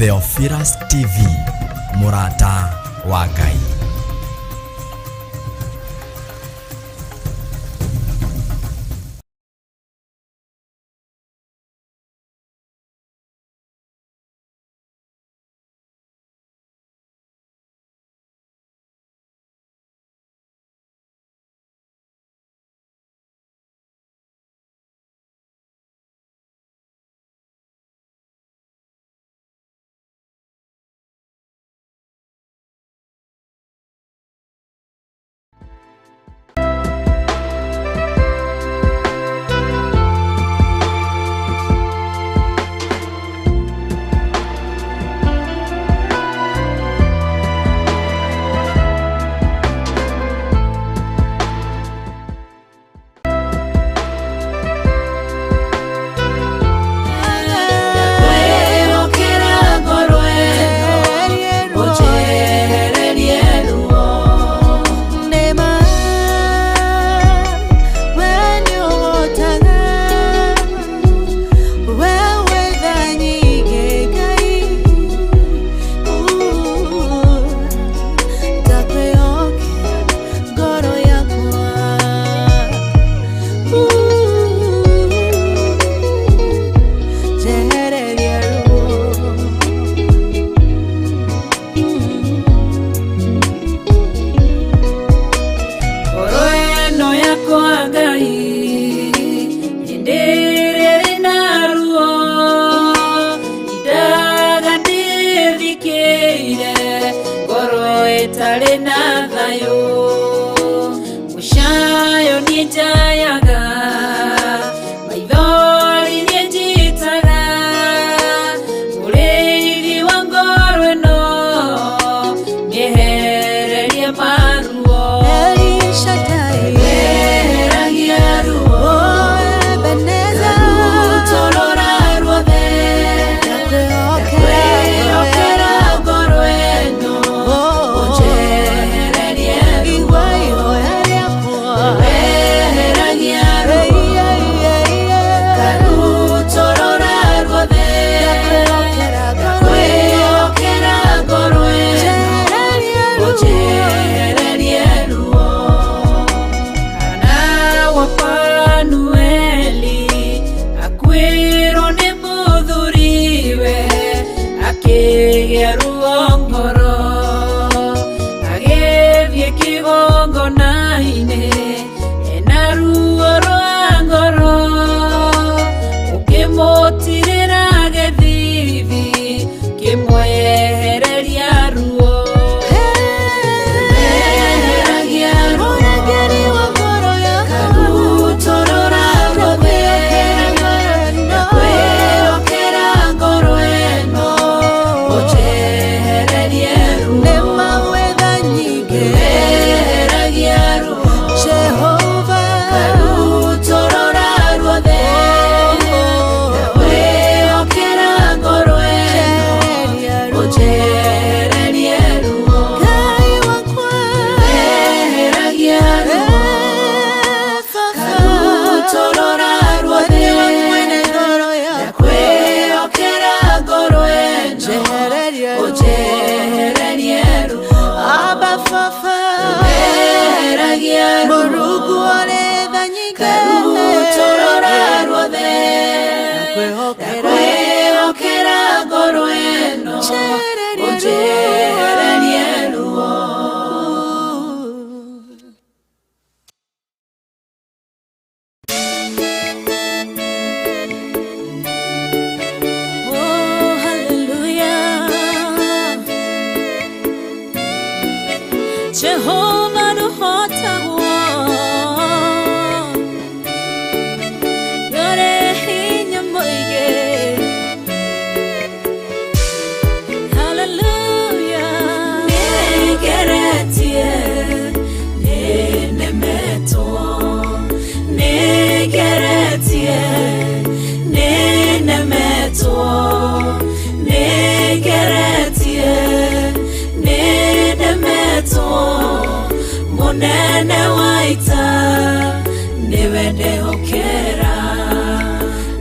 Theophilus TV, mũrata wa Ngai.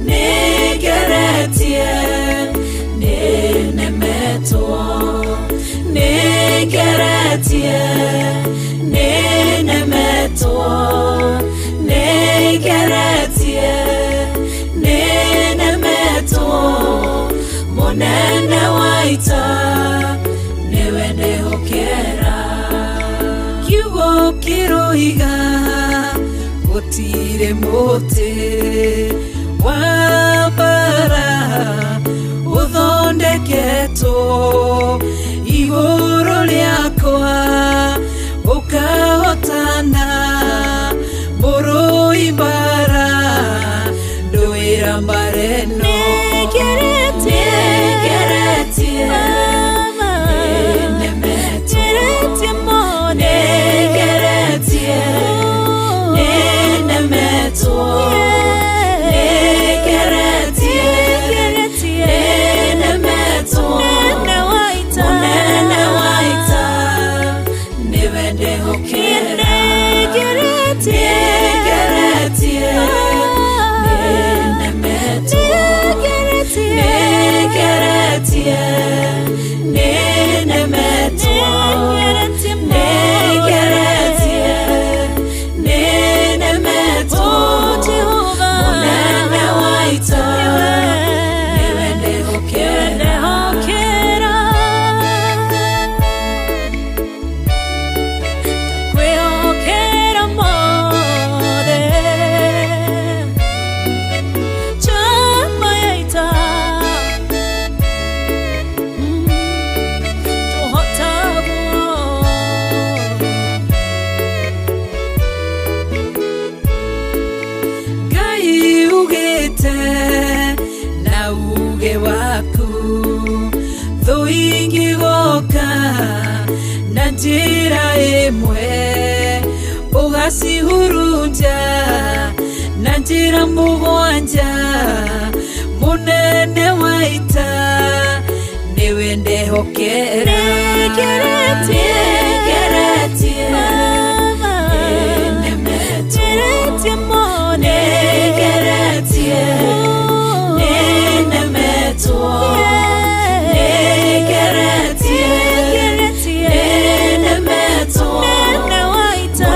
Nĩngeretie, nĩnemetwo. Nĩngeretie, nĩnemetwo, nĩngeretie, nĩnemetwo, mũnene wa ita nĩwe ndehokera. Kiugo kĩroiga gũtirĩ mũtĩ wa mbara ũthondeketwo igũrũ rĩakwa ũkahotana mũrũi mbara ndũĩra mbara ĩno. Nĩngeretie, Nĩngeretie, nĩnemetwo, nĩngeretie, nĩnemetwo, nĩngeretie, nĩnemetwo, mũnene wa ita nĩwe ndehokera. Nĩngeretie, nĩnemetwo, nĩngeretie, nĩnemetwo, nĩngeretie, nĩnemetwo, mũnene wa ita nĩwe ndehokera. Kwĩhokera mothe njamba ya ita tũhotagwo. Ngai ugĩte na uge waku thũ ingĩgoka na njĩra ĩmwe ũgacihurunja na njĩra mũgwanja mũnene wa ita nĩwe ndehokera. Nĩngeretie, Nĩngeretie, nĩnemetwo, nĩngeretie, nĩnemetwo, nĩngeretie, nĩnemetwo, mũnene wa ita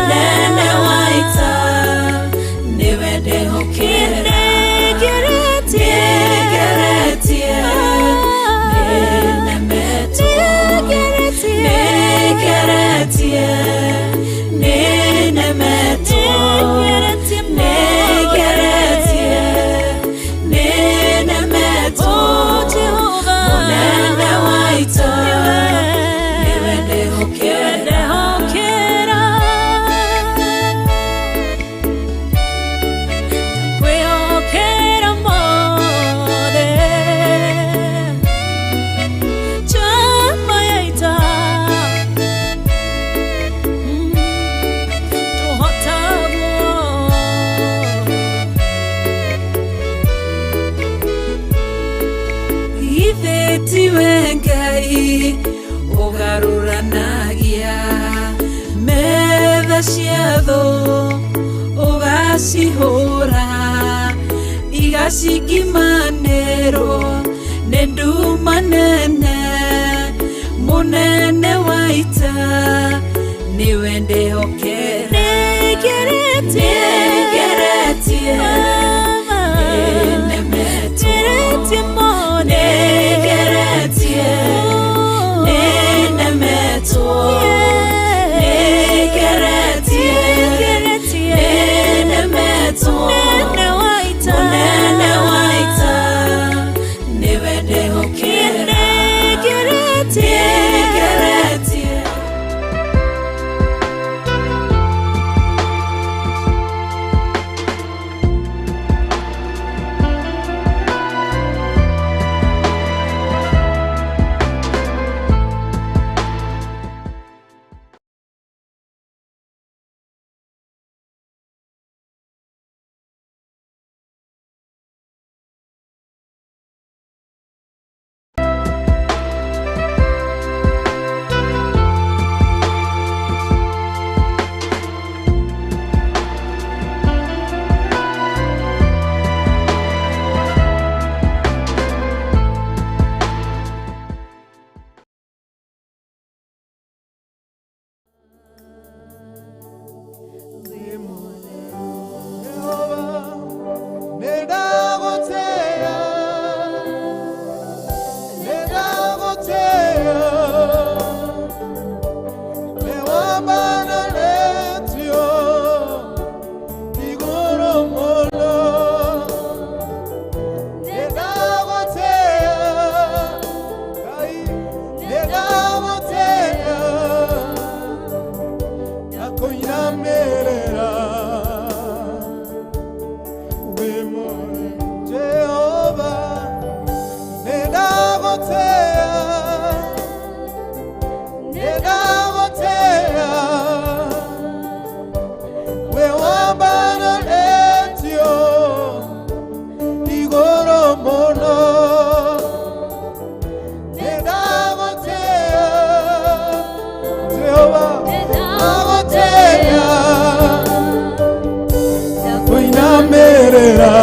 nĩwe ndehokera. Nĩngeretie, nĩnemetwo, nĩngeretie, nĩnemetwo, nĩngeretie, nĩnemetwo, mũnene wa ita nĩwe ndehokera. Kwĩhokera mothe njamba ya ita tũhotagwo. Githĩ tiwe Ngai ũgarũranagia metha cia thũ ũgacihũra igacingimanĩrwo nĩ nduma nene mũnene wa ita nĩwe ndehokera. Nĩngeretie, Nĩngeretie, nĩnemetwo, nĩngeretie, nĩnemetwo, nĩngeretie, nĩnemetwo, mũnene wa ita nĩwe ndehokera. Nĩngeretie. Ndakoinamĩrĩra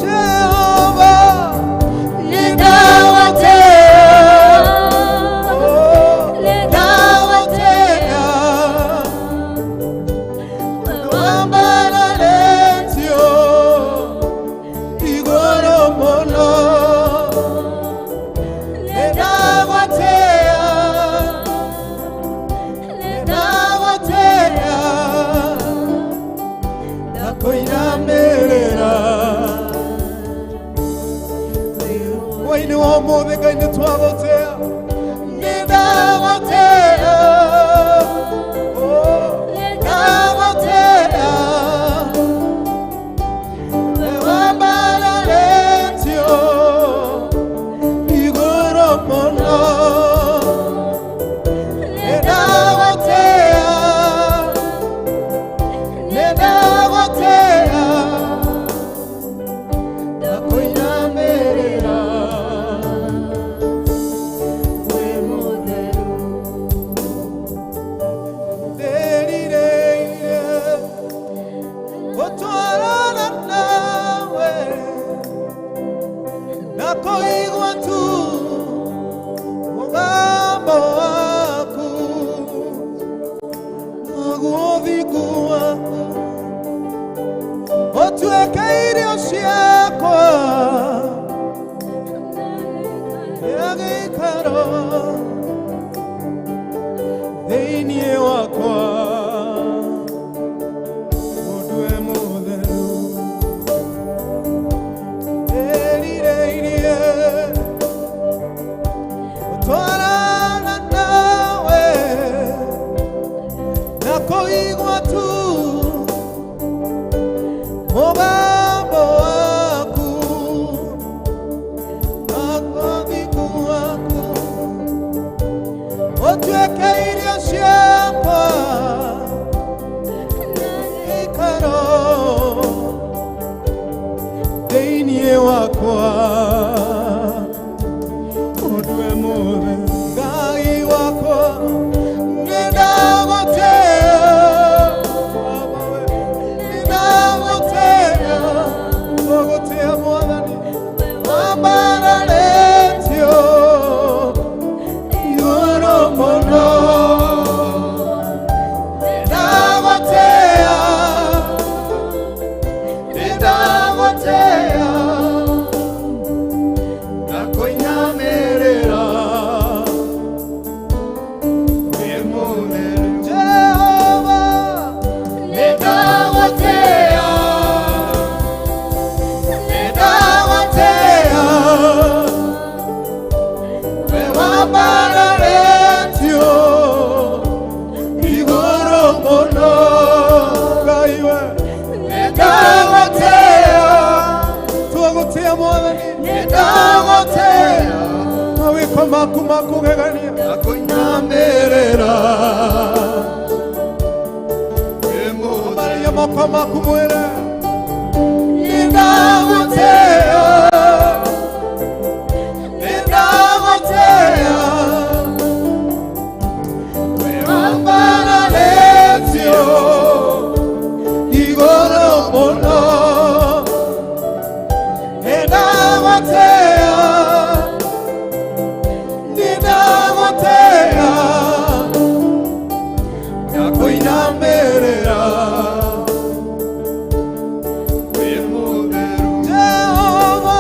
Jehova nĩndagũtĩĩa ndagũtĩĩa wambararĩtio igũrũ mũno nĩndagũtĩĩa nĩndagũtĩĩa ndakũinamĩrĩra hwaĩ-inĩ wa ũmũthĩ Ngai nĩtwagũtĩĩa nĩndagũtĩĩa ndagũtĩĩa wambararĩtio igũrũ mũno nĩndagũtĩĩa nĩndagũtĩĩa ndakũinamĩrĩra Wĩ mũtheru ndĩrirĩire gũtwarana nawe na kũigua tu mũgambo waku naguo ũthingu waku ũtuĩke irio ciakwa ya gĩikaro thĩinĩ wakwa ũndue mũtheru ndĩrirĩirie gũtwarana nawe na kũigua tu mũgambo waku naguo ũthingu waku ũtuĩke irio ciakwa gĩikaro thĩinĩ wakwa ũndue mũtheru Ngai wakwa nĩndagũtĩĩa nĩndagũtĩĩa gũgũtĩĩa Mwathani wambararĩtio igũrũ mũno nĩndagũtĩĩa nĩndagũtĩĩa ndakũinamĩrĩra wĩ mũtheru Jehova nĩndagũtĩĩa nĩndagũtĩĩa we wambararĩtio igũrũ mũno Ngai we nĩndagũtĩĩa twagũtĩĩa Mwathani nĩndagũtĩĩa mawĩko maku makũgegania ndakũinamĩrĩra ambararia moko maku mwĩre nĩndagũtĩĩa nĩndagũtĩĩa we wambararĩtio igũrũ mũno nĩndagũtĩĩa nĩndagũtĩĩa ndakũinamĩrĩra wĩ mũtheru Jehova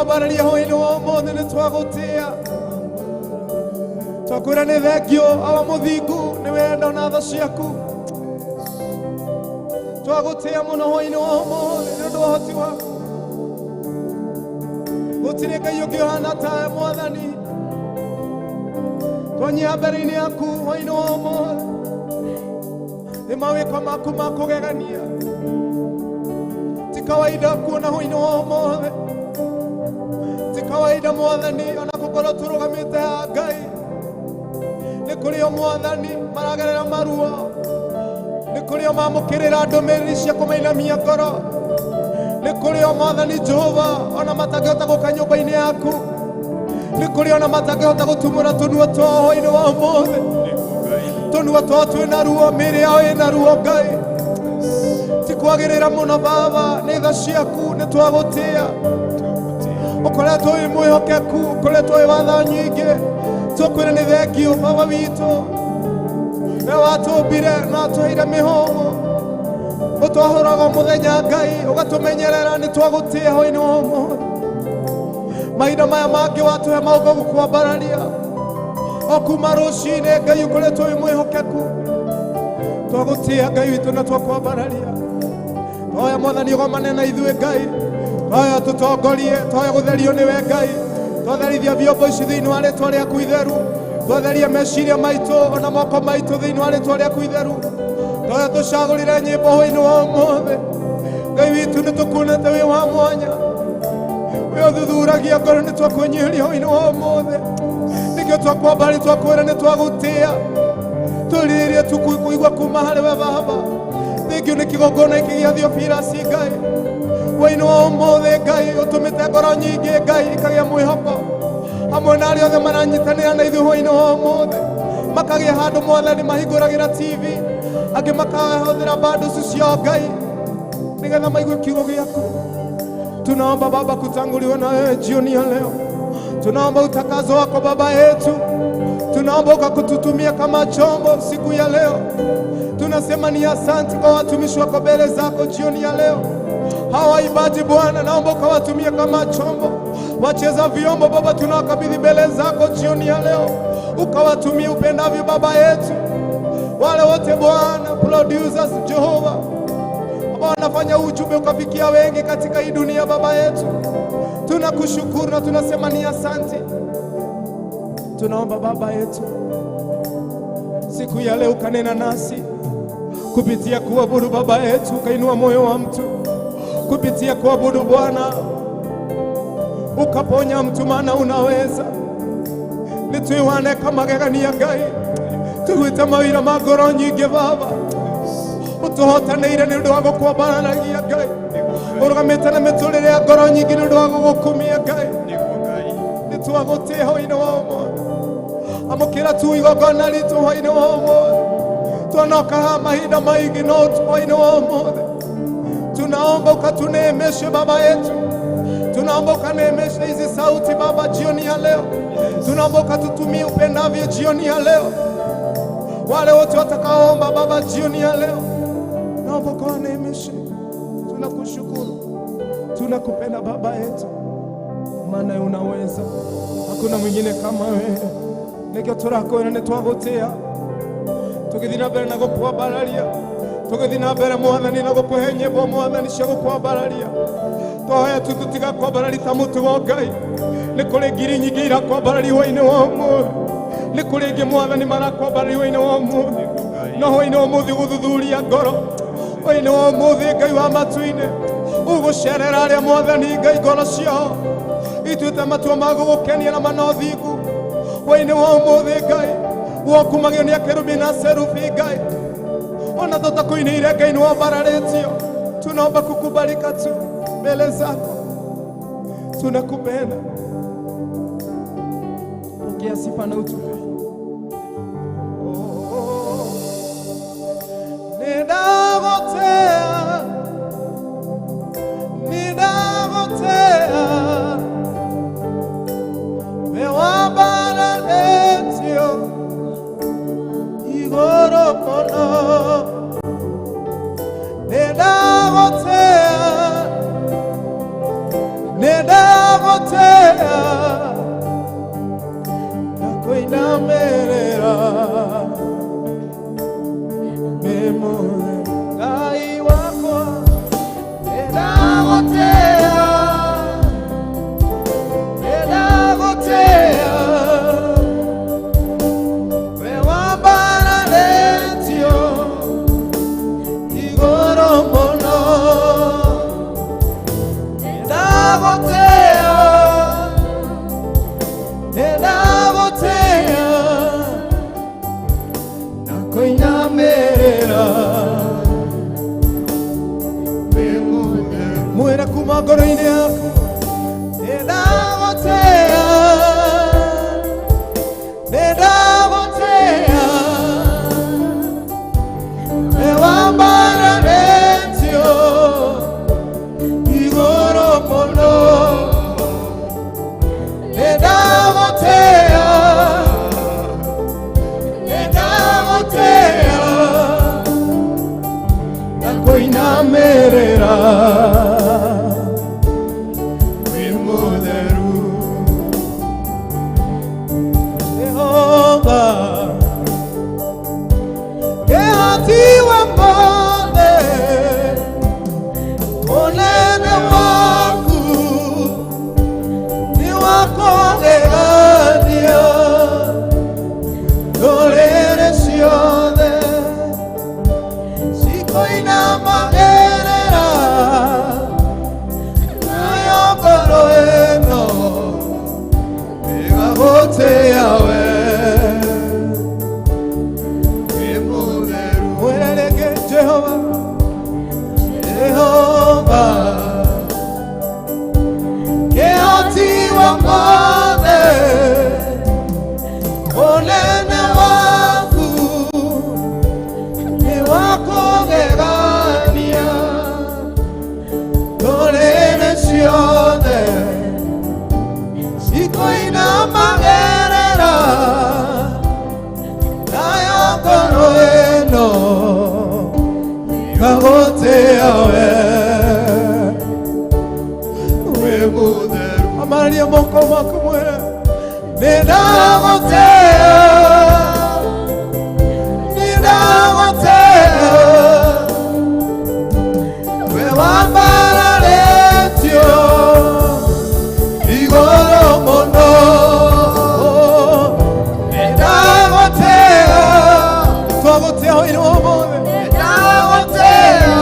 Twakwambararia hwaĩ-inĩ wa ũmũthĩ, nĩ twagũtĩa, twakwĩra nĩ thengio awa mũthingu nĩ wendo na tha ciaku. Twagũtĩa mũno hwaĩ-inĩ wa ũmũthĩ nĩ ũndũ wa ũhoti waku. Gũtirĩ Ngai ũngĩ ũhana tawe, Mwathani. Twanyiha mbere-inĩ yaku hwaĩ-inĩ wa ũmũthĩ nĩ mawĩko maku ma kũgegania, ti kawaida kuona hwaĩ-inĩ wa ũmũthĩ, ti kawaida, Mwathani, ona gũkorwo tũrũgamĩte haha. Ngai, nĩ kũrĩ o Mwathani maragerera maruo, nĩ kũrĩ o mamũkĩrĩra ndũmĩrĩri cia kũmainamia ngoro, nĩ kũrĩ o, Mwathani Jehova, ona matangĩhota gũka nyũmba-inĩ yaku, nĩ kũrĩ ona matangĩhota gũtumũra tũnua twao hwaĩ-inĩ wa ũmũthĩ. Tũnua twao twĩna ruo, mĩĩrĩ yao ĩna ruo. Ngai, ti kwagĩrĩra mũno, Baba, nĩ tha ciaku. Nĩ twagũtĩa, ũkoretwo wĩ mwĩhokeku, ũkoretwo wĩ watha nyingĩ. Tũkwĩra nĩ thengio, Baba witũ, we watũmbire na watũheire mĩhũmũ, ũtwahũraga o mũthenya, Ngai, ũgatũmenyerera. Nĩ twagũtĩa hwaĩ-inĩ wa ũmũthĩ. Mahinda maya mangĩ watũhe maũndũ gũkwambararia o kuma rũcinĩ. Ngai, ũkoretwo wĩ mwĩhokeku. Twagũtĩa, Ngai witũ, na twakwambararia. Twoya, Mwathani, ũgomane na ithuĩ. Ngai, twoya tũtongorie, twoya gũtherio nĩwe. Ngai, twatherithia vyombo ici thĩinĩ wa rĩtwa rĩaku itheru, twatheria meciria maitũ ona moko maitũ thĩinĩ wa rĩtwa rĩaku itheru. Twoya tũcagũrĩre nyĩmbo hwaĩ-inĩ wa ũmũthĩ. Ngai witũ, nĩ tũkuonete wĩ wa mwanya, wĩ ũthuthuragia ngoro. Nĩ twakwĩnyihĩria hwaĩ-inĩ wa ũmũthĩ, nĩkĩo twakwambari, twakwĩra nĩ twagũtĩa, tũrirĩrie tukuigua kuma harĩ we, Baba. Thengio nĩ kĩgongona gĩkĩ gĩa Theophilus. Ngai, hwaĩ-inĩ wa ũmũthĩ, Ngai, ũtũmĩte ngoro nyingĩ, Ngai, ikagĩa mwĩhoko hamwe na arĩa othe maranyitanĩra na ithuĩ hwaĩ-inĩ wa ũmũthĩ, makagĩa handũ, Mwathani, mahingũragĩra TV, angĩ makahũthĩra bundles ciao, Ngai, nĩgetha maigue kiugo gĩaku. Tunaomba, Baba, kutanguliwa na wewe jioni ya leo. Tunaomba utakaso wako, Baba yetu, tunaomba ukakututumia kama chombo siku ya leo. Tunasema ni asante kwa watumishi wako mbele zako jioni ya leo. Hawa waimbaji, Bwana, naomba ukawatumia kama chombo. Wacheza vyombo, Baba, tunawakabidhi mbele zako jioni ya leo, ukawatumia upendavyo, Baba yetu. Wale wote, Bwana, producers, Jehova, ambao wanafanya ujumbe ukafikia wengi katika hii dunia, Baba yetu, tunakushukuru na tunasema ni asante. Tunaomba, Baba yetu, siku ya leo ukanena nasi kupitia kuabudu, Baba yetu, ukainua moyo wa mtu kupitia kuabudu, Bwana, ukaponya mtu, maana unaweza. Nĩtwĩwane kamagegania, Ngai, tũguĩte mawĩra ma ngoro nyingĩ. Baba, ũtũhotanĩire nĩ ũndũ wa gũkwambararagia. Ngai, ũrũgamĩte na mĩtũrĩre ya ngoro nyingĩ nĩ ũndũ wa gũgũkumia. Ngai, nĩ twagũtĩa hwaĩ-inĩ wa ũmũthĩ. Amũkĩra tu igongona ritũ hwaĩ-inĩ wa ũmũthĩ. Twanoka haha mahinda maingĩ, no hwaĩ-inĩ wa ũmũthĩ tunaomba ukatuneemeshe, Baba yetu. Tunaomba ukaneemeshe hizi sauti, Baba, jioni ya leo. Tunaomba ukatutumie upendavyo jioni ya leo. Wale wote watakaoomba, Baba, jioni ya leo, naomba ukawaneemeshe. Tunakushukuru, tunakupenda, Baba yetu, maana unaweza, hakuna mwingine kama wewe. Nĩkĩo tũrakwĩra nĩ twagũtĩa, tũgĩthiĩ na mbere na gũkwambararia, tũgĩthiĩ na mbere, Mwathani, na gũkũhe nyĩmbo, Mwathani, cia gũkwambararia. Twahoya tu tũtigakwambararia ta mũtugo. Ngai, nĩ kũrĩ ngiri nyingĩ irakwambararia hwaĩ-inĩ wa ũmũthĩ, nĩ kũrĩ ingĩ, Mwathani, marakwambararia hwaĩ-inĩ wa ũmũthĩ, no hwaĩ-inĩ wa ũmũthĩ gũthuthuria ngoro, hwaĩ-inĩ wa ũmũthĩ, Ngai wa matu-inĩ, ũgũcerera arĩa, Mwathani Ngai, ngoro ciao ituĩte matua ma gũgũkenia na mana ũthingu. Hwaĩ-inĩ wa ũmũthĩ, Ngai, wokumagio nĩ akerubi na serubi. Ngai, ona tũtakũinĩire, Ngai, nĩ wambararĩtio. Tunaomba kukubalika tu mbele zako, tunakupenda. Pokea sifa na utukufu. Oh, nĩndagũtĩa, nĩndagũtĩa, we wambararĩtio igũrũ mũno. Nĩndagũtĩa, nĩndagũtĩa. Nakoinamerera Memore Ngai wakwa Nĩndagũtĩĩa, nĩndagũtĩĩa, we wambararĩtio igũrũ mũno. Nĩndagũtĩĩa, nĩndagũtĩĩa, na kũinamĩrĩra. Mwĩre kuma ngoro-inĩ yaku, nĩndagũtĩĩa, nĩndagũtĩĩa, we wambararĩtio igũrũ mũno. Nĩndagũtĩĩa, nĩndagũtĩĩa, na kũinamĩrĩra. Wĩ mũtheru. Jehova, kĩhoti wa mothe, ũnene waku nĩ wa kũgegania. Ndũrĩrĩ ciothe cikoinamagĩrĩra, nayo ngoro ĩno ĩgagũtĩĩa we. Wĩ mũtheru. Mwĩre rĩngĩ, Jehova, Jehova, kĩhoti wa mothe, ũnene waku nĩ wa kũgegania. Ndũrĩrĩ ciothe cikoinamagĩrĩra, nayo ngoro ĩno ĩgagũtĩĩa we. Wĩ mũtheru. Ambararia moko maku, mwĩre, nĩndagũtĩĩa, nĩndagũtĩĩa, we wambararĩtio igũrũ mũno. Nĩndagũtĩĩa, twagũtĩĩa hwaĩ-inĩ wa ũmũthĩ. Nĩndagũtĩĩa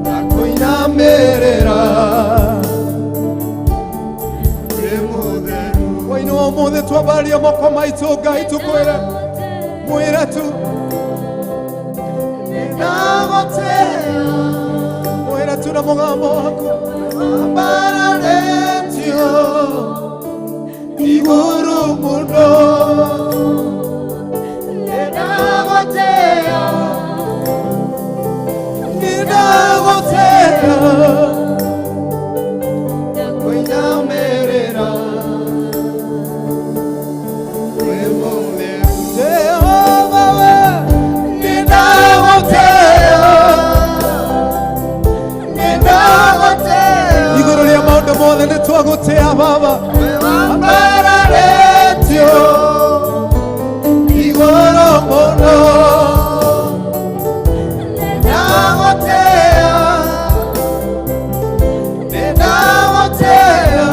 na kũinamĩrĩra. Wĩ mũtheru. Hwaĩ-inĩ wa ũmũthĩ twambararia moko maitũ, Ngai, tũkwĩre, mwĩre tu, nĩndagũtĩĩa. Mwĩre tu na mũgambo waku, wambararĩtio igũrũ mũno. Nĩndagũtĩĩa, nĩndagũtĩĩa, kũinamĩrĩra. Wĩ mũtheru. Jehova, we nĩndagũtĩĩa, nĩndagũtĩĩa. Igũrũ rĩa maũndũ mothe nĩtwagũtĩĩa, Baba, wambararĩtio igũrũ mũno. Nĩndagũtĩĩa, nĩndagũtĩĩa,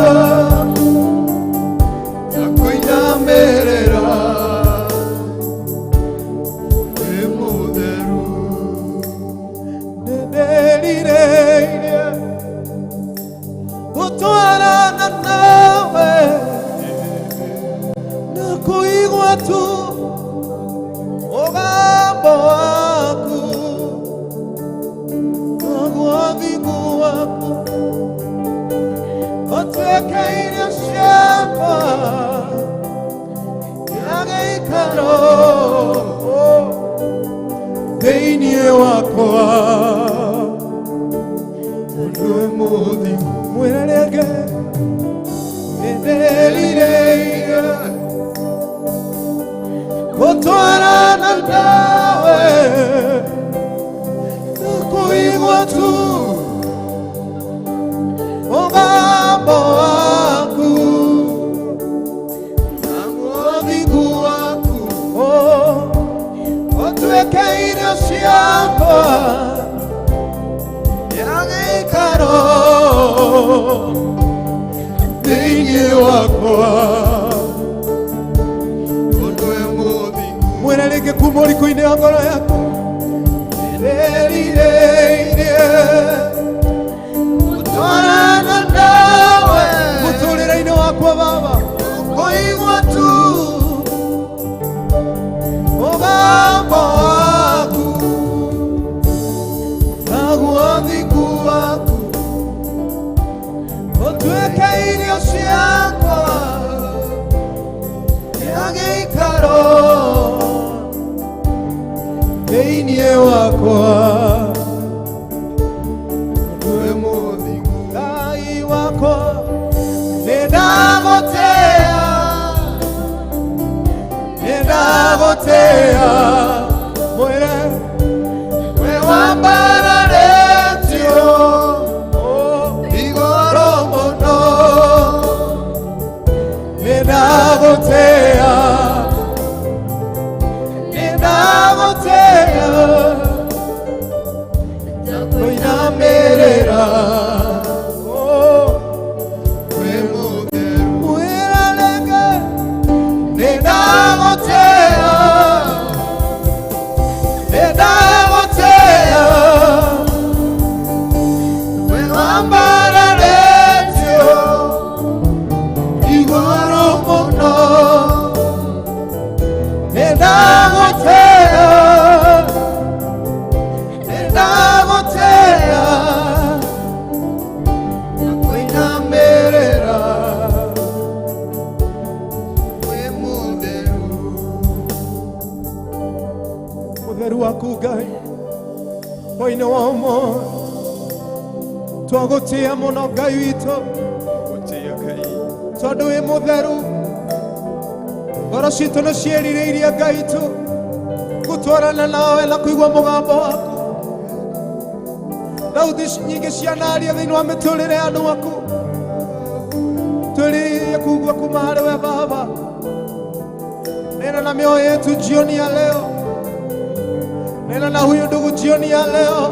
na kũinamĩrĩra. Wĩ mũtheru. Nĩndĩrirĩirie gũtwarana nawe na kũigua tu mũgambo waku, naguo thingu waku ũtuĩke irio ciakwa kĩa gĩikaro thĩinĩ wakwa. Ũndũ mũthingu. Mwĩre rĩngĩ, nĩndĩrirĩirie gũtwarana nawe na kũigua tu mũgambo waku. Irio ciakwa ya gĩikaro thĩinĩ wakwa. Mwĩre rĩngĩ kuma ũriku-inĩ wa ngoro yaku, ndĩrirĩirie Gũtwarana nawe mũtũrĩre-inĩ wakwa Baba, kũigua tu mũgambo waku naguo thingu waku ũtuĩke irio ciakwa ya gĩikaro thĩinĩ wakwa. wĩ mũthingu. Ngai wakwa, nĩndagũtĩĩa, nĩndagũtĩĩa. Mwĩre Wĩ wambararĩtio igũrũ mũno, nĩndagũtĩĩa, nĩndagũtĩĩa, kũinamĩrĩra. Oh, wĩ mũtheru. mwĩre rĩngĩ, Nĩndagũtĩĩa, nĩndagũtĩĩa, wĩ wambararĩtio igũrũ mũno, nĩndagũtĩĩa, nĩndagũtĩĩa, kũinamĩrĩra. wĩ mũtheru. Ũtheru waku Ngai hwainĩ wa ũmũthĩ, twagũtĩĩa mũno Ngai witũ, tondũ wĩ mũtheru. Ngoro citũ nĩ ciĩrirĩirie Ngai tu gũtwarana nawe na kũigua mũgambo waku. Thauti nyingĩ cianaria thĩinĩ wa mĩtũrĩre ya andũ aku, twĩrĩirie kugua kuma harĩ we Baba. Nena na mioyo yetu jioni ya leo. Nena na huyu ndugu jioni ya leo.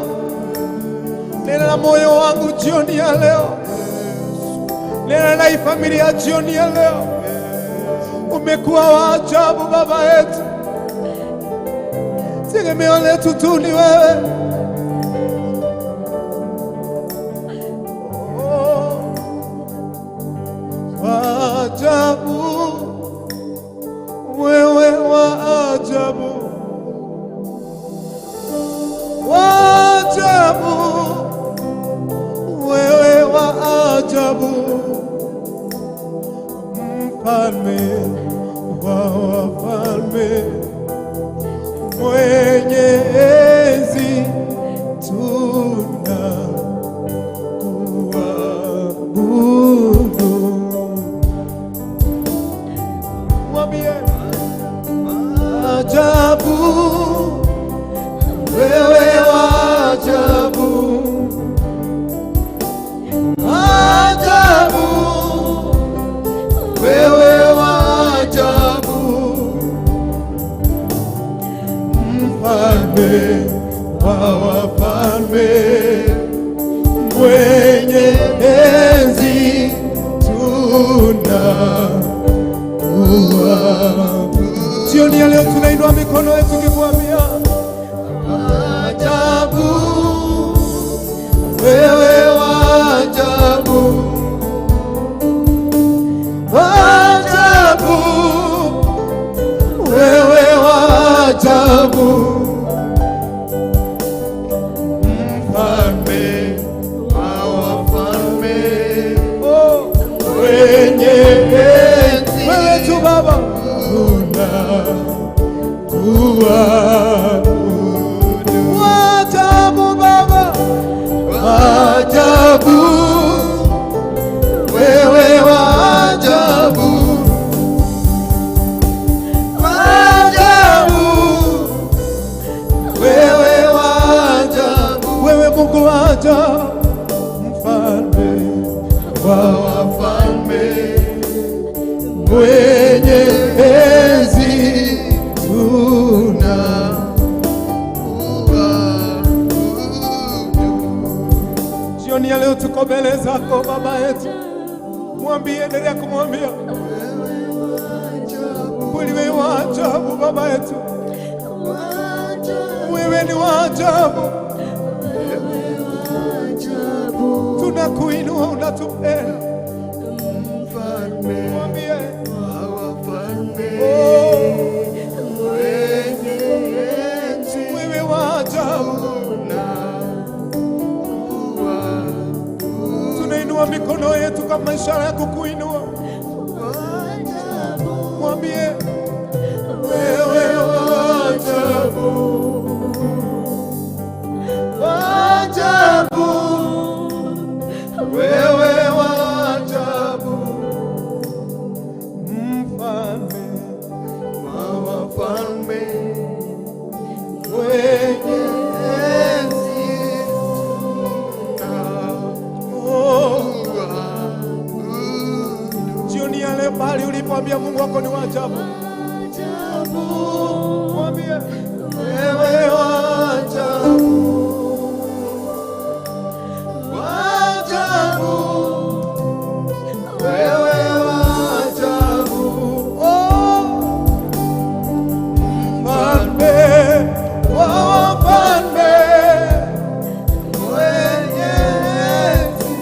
Nena na moyo wangu jioni ya leo. Nena na hii familia jioni ya leo. Umekuwa wa ajabu Baba yetu, tegemeo letu tu ni wewe. Oh, wa ajabu, wewe wa ajabu, wa ajabu, wewe wa ajabu, mfalme wa wafalme, mwenye enzi, tunakuabudu. Mwambie ajabu, wewe wa ajabu, ajabu, Wewe wa ajabu, mfalme wa wafalme, mwenye enzi, tunakuabudu. Jioni ya leo tunainua mikono yetu tukikwambia ajabu, wewe wa ajabu, ajabu, wewe wa ajabu, mfalme wa wafalme, oh, mwenye enzi, wewe tu Baba tunakuabudu. Wa ajabu Baba, ajabu, wewe wa ajabu, ajabu, wewe wa ajabu, wewe Mungu wa ajabu, mfalme wa wafalme, mwenye enzi, tuna Tuko mbele zako Baba yetu, mwambie, endelea kumwambia kweli, wewe wa ajabu Baba yetu, wewe ni wa ajabu, tunakuinua, unatupenda. Mfalme Mwambie wa wafalme, oh, mwenye enzi, wewe wa ajabu. Tunainua mikono yetu kama ishara ya kukuinua. Mwambie wewe wa ajabu, wa ajabu, wewe wa ajabu, mfalme wa wafalme, mwenye enzi, oh. Jioni ya leo pahali ulipoambia Mungu wako ni wa ajabu, mwambie wewe wa ajabu, wa ajabu, wewe wa ajabu, oh, mfalme wa wafalme, mwenye enzi,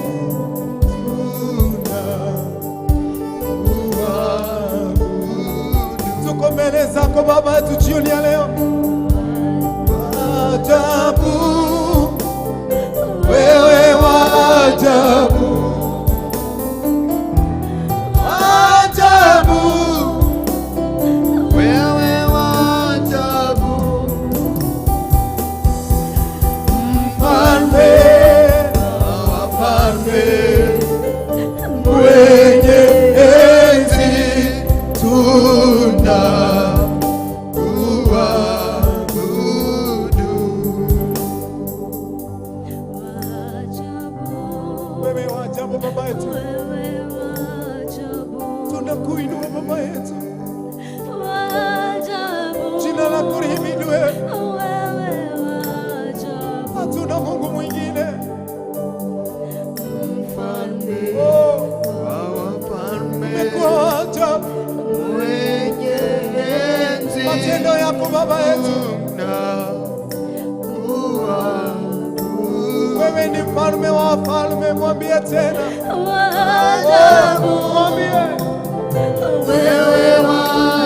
tuko mbele zako Baba yetu jioni ya leo. Ajabu, wewe wa ajabu, ajabu, wewe wa ajabu, mfalme wa wafalme, mwenye enzi, tunakuabudu. Wewe wa ajabu Baba yetu, tunakuinua Baba yetu, jina lako lihimidiwe. Hatuna Mungu mwingine. Mfalme Oh, wa wafalme, umekuwa wa ajabu, mwenye enzi, matendo yako Baba yetu. tunakuabudu. Wewe ni mfalme wa wafalme, mwambie tena, mwambie Wewe wa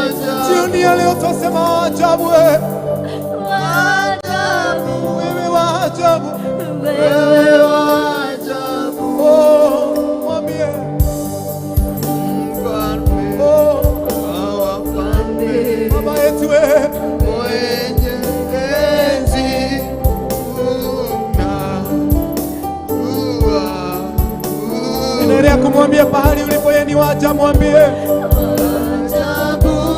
ajabu, jioni ya leo twasema wa ajabu, wewe ajabu, wewe wa ajabu. Wewe wa ajabu, Oh, mwambie mfalme oh, wa wafalme, Baba yetu wewe, mwenye enzi, tunakuabudu. Endelea kumwambia pahali ulipo, yeye ni wa ajabu, mwambie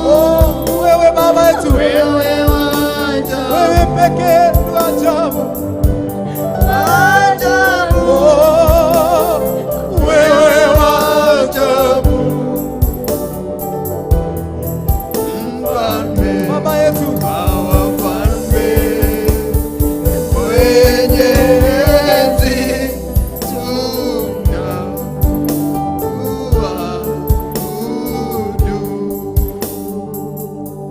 oh, wewe Baba yetu, Wewe wa ajabu, wewe pekee ni wa ajabu. ajabu, Oh, wewe wa ajabu, mfalme Baba yetu, wa wafalme, mwenye enzi, tunakuabudu.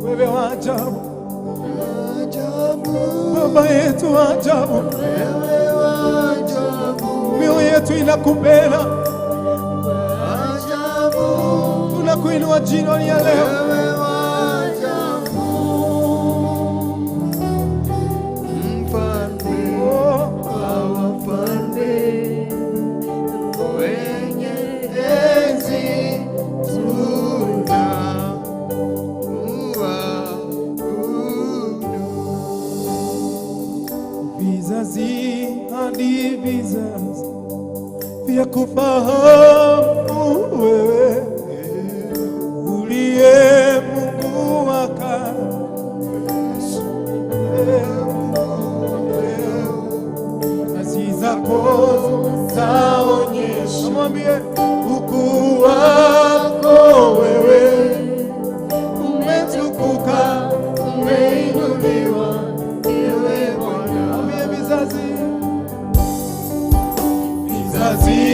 Wewe wa ajabu, Ajabu, Baba yetu wa ajabu, wewe wa ajabu, mioyo yetu inakupenda, ajabu, tunakuinua jioni ya leo. wewe wa ajabu, mfalme Oh, wa wafalme, mwenye enzi, tunakuabudu. Vizazi hadi vizazi vya kufahamu wewe uliye Mungu wa kale. Kazi zako zaonyesha, mwambie ukuu wako wewe umetukuka, Umeinuliwa ewe Bwana, mwambie vizazi vizazi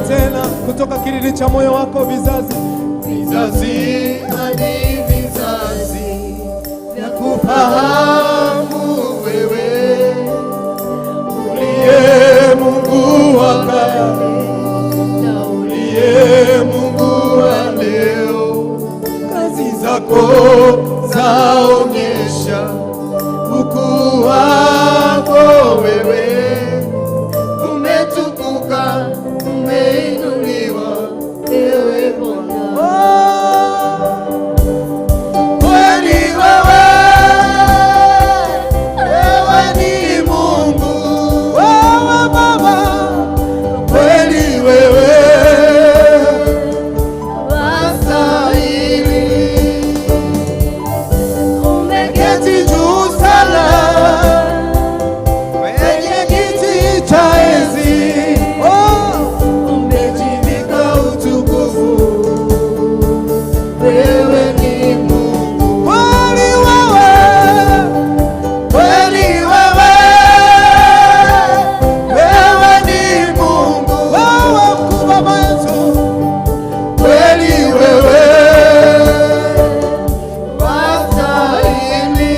tena kutoka kilindi cha moyo wako, vizazi Vizazi hadi vizazi vya kufahamu wewe uliye Mungu wa kale, uliye Mungu wa leo, kazi zako zaonyesha ukuu wako wewe. Umetukuka, umeinuliwa, ewe Bwana. Kweli wewe, wewe ni Mungu, wewe Baba, kweli wewe wastahili. Umeketi juu sana kwenye kiti cha enzi, oh, umejivika utukufu, wewe ni Mungu. Kweli wewe, Kweli wewe, wewe ni Mungu, wewe mkuu Baba yetu, kweli wewe wastahili.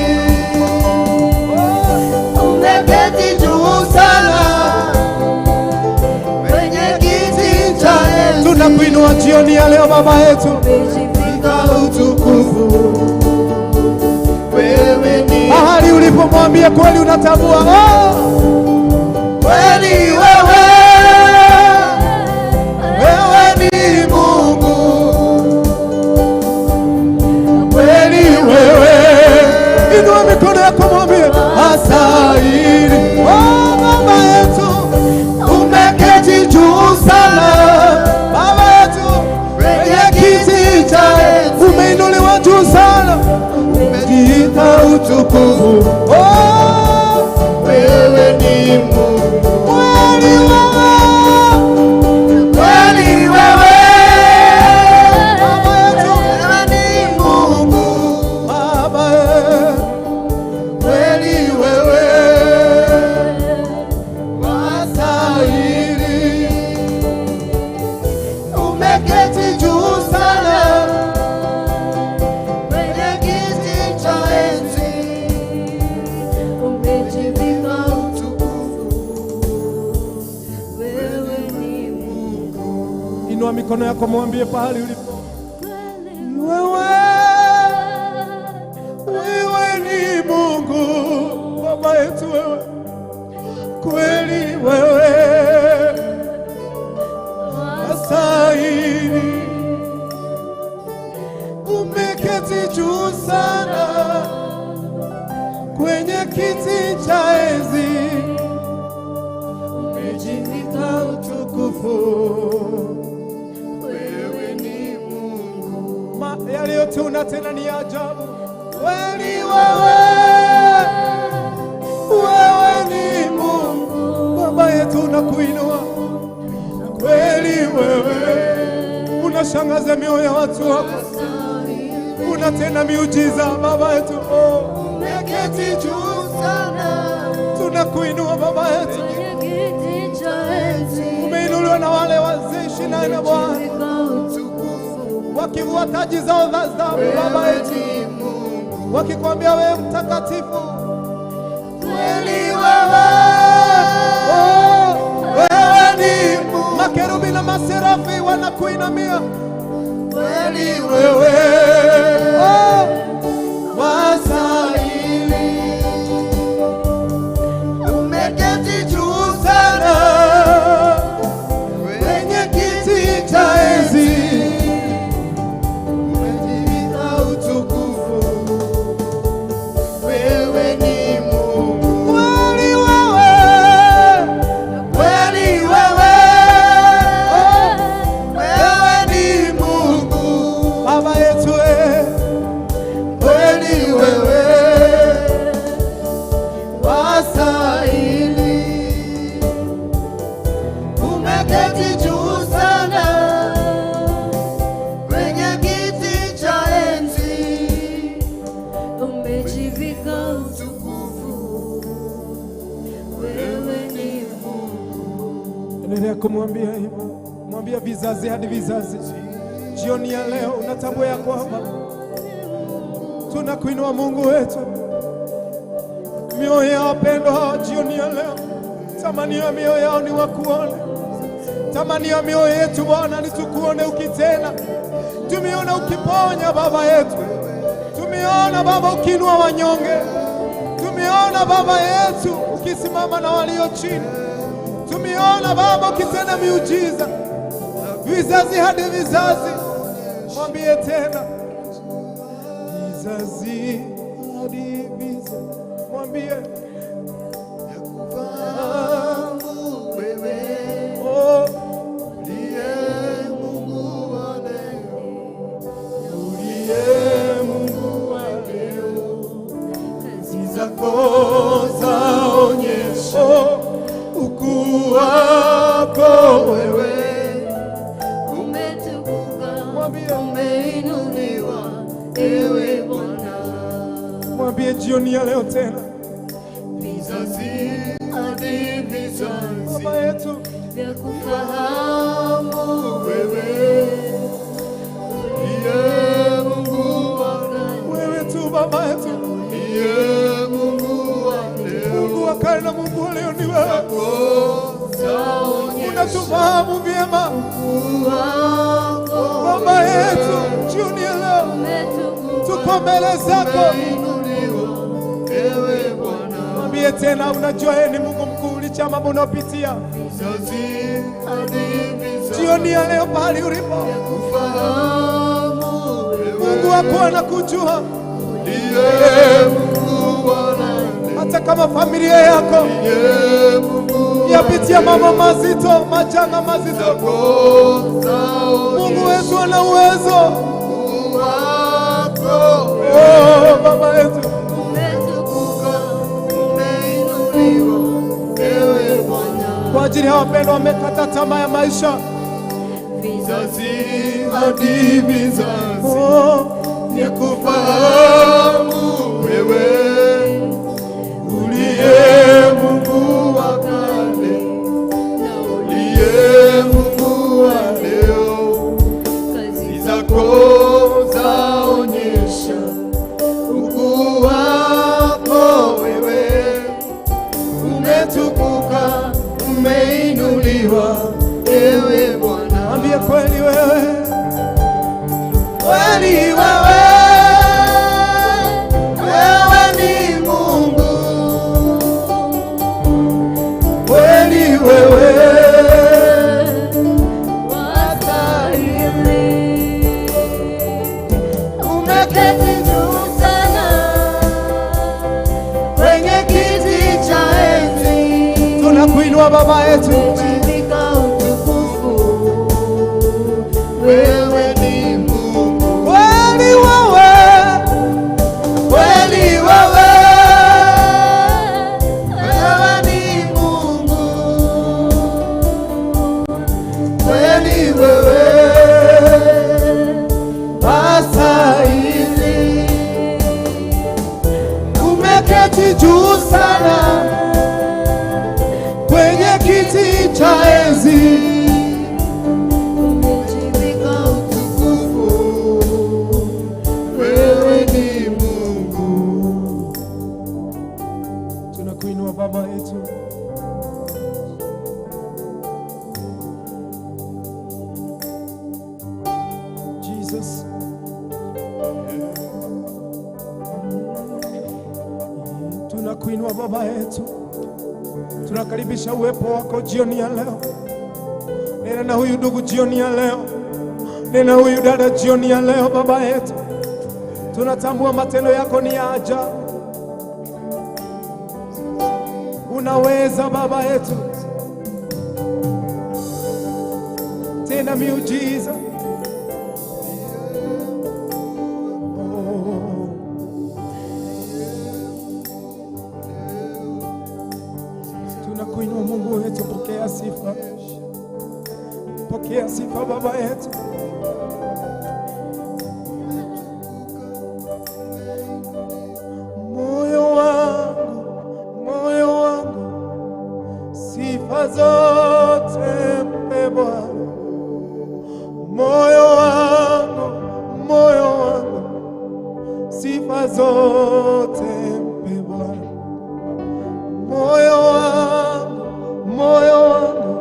Umeketi juu sana kwenye kiti cha enzi, tunakuinua jioni ya leo Baba yetu, umejivika utukufu, wewe ni mahali ulipomwambia kweli unatambua, oh, kweli wewe, wewe ni Mungu, kweli wewe inua mikono yako mwambie, astahili. Oh, Baba yetu, Umeketi juu sana Baba yetu, kwenye kiti cha enzi, umeinuliwa juu sana, umejiita utukufu, oh, wewe ni Mungu, kweli wewe, kweli wewe, Baba yetu, wewe ni Mungu, Baba kweli wewe wastahili. Umeketi juu sana kwenye kiti cha enzi, umejivika utukufu, wewe ni Mungu. Inua mikono yako mwambie pahali ulipo, wewe, wewe ni Mungu Baba yetu, wewe kweli, wewe wastahili, umeketi juu sana kwenye kiti cha enzi, Umejivika utukufu, wewe ni Mungu. Yaliyotuna tena ni ajabu. Kweli wewe, wewe ni Mungu, Baba yetu, nakuinua kweli, wewe unashangaza mioyo ya watu wako, unatenda miujiza Baba yetu. Oh, umeketi juu sana tunakuinua Baba yetu, umeinuliwa na wale wazee 24 Bwana, wakivua taji zao za dhahabu Baba yetu, wewe ni Mungu. wakikwambia wewe mtakatifu. Kweli wewe, Oh, wewe ni Mungu, makerubi na maserafi wanakuinamia. Kweli wewe Oh, wastahili. Umeketi juu sana kwenye kiti cha enzi, umejivika utukufu, wewe ni Mungu. Kweli wewe, Kweli wewe, wewe ni Mungu, Baba yetu eh. Kweli wewe wastahili. Umeketi juu sana kwenye kiti cha enzi, Umejivika utukufu, wewe ni Mungu. Endelea kumwambia hivyo, mwambie Mwambia vizazi hadi vizazi. Jioni ya leo unatambua ya kwamba tunakuinua Mungu wetu. Mioyo ya wapendwa hawa jioni ya leo, tamanio ya mioyo yao ni wakuone. Tamanio ya mioyo yetu Bwana ni tukuone ukitenda. Tumeona ukiponya Baba yetu, tumeona Baba ukiinua wanyonge, tumeona Baba yetu ukisimama na walio chini, tumeona Baba ukitenda miujiza vizazi hadi vizazi. Mwambie tena vizazi hadi vizazi, mwambie Nakufahamu wewe, oh, uliye Mungu wa leo, uliye Mungu wa leo, kazi zako zaonyesha oh, ukuu wako wewe. Umetukuka, Mwambie. Umeinuliwa, ewe Bwana. Mwambie jioni ya leo tena, Vizazi hadi vizazi, Baba yetu, Vya kufahamu wewe uliye Mungu wa leo, wewe tu Baba yetu, uliye Mungu wa leo, Mungu wa kale na Mungu wa leo ni wewe. zako zaonyesha Unatufahamu vyema ukuu wako, Baba yetu, jioni ya leo umetukuka, tuko mbele zako. umeinuliwa, ewe Bwana. Mwambie tena, unajua yeye ni Mungu mkuu licha ya mambo unayopitia. Vizazi hadi vizazi, Jioni ya leo pahali ulipo, kufahamu wewe, Mungu wako anakujua, ndiye Mungu wa leo, hata kama familia yako ndiye Mungu yapitia mambo mazito, majanga mazito, zako zaonyesha Mungu wetu ana uwezo. ukuu wako, Oh, Baba yetu, umetukuka, umeinuliwa, ewe Bwana. kwa ajili ya wapendwa wamekata tamaa ya maisha. vizazi Vizazi hadi vizazi, Oh, nikufahamu wewe, uliye Mungu wa kale, na uliye Mungu wa leo, kazi zako zaonyesha ukuu wako wewe, umetukuka, umeinuliwa, ewe Bwana. Mwambie kweli wewe, Kweli wewe, wewe ni Mungu, kweli wewe wastahili. Umeketi juu sana kwenye kiti cha enzi, tunakuinua Baba yetu, umejivika utukufu, wewe ni Mungu, kweli wewe, kweli wewe, wewe ni Mungu, kweli wewe wastahili, umeketi juu sana kwenye kiti cha enzi, umejivika utukufu, wewe ni Mungu. Tunakuinua Baba yetu. Jesus. Tunakuinua Baba yetu, tunakaribisha uwepo wako jioni ya leo. Nena na huyu ndugu jioni ya leo, nena huyu dada jioni ya leo. Baba yetu, tunatambua matendo yako ni ya ajabu. Unaweza Baba yetu, tena miujiza. Oh. Tunakuinua Mungu wetu, pokea sifa, pokea sifa Baba yetu. Moyo wangu, moyo wangu, sifa zote mpe Bwana. sifa zote mpe Bwana. Moyo wangu, moyo wangu,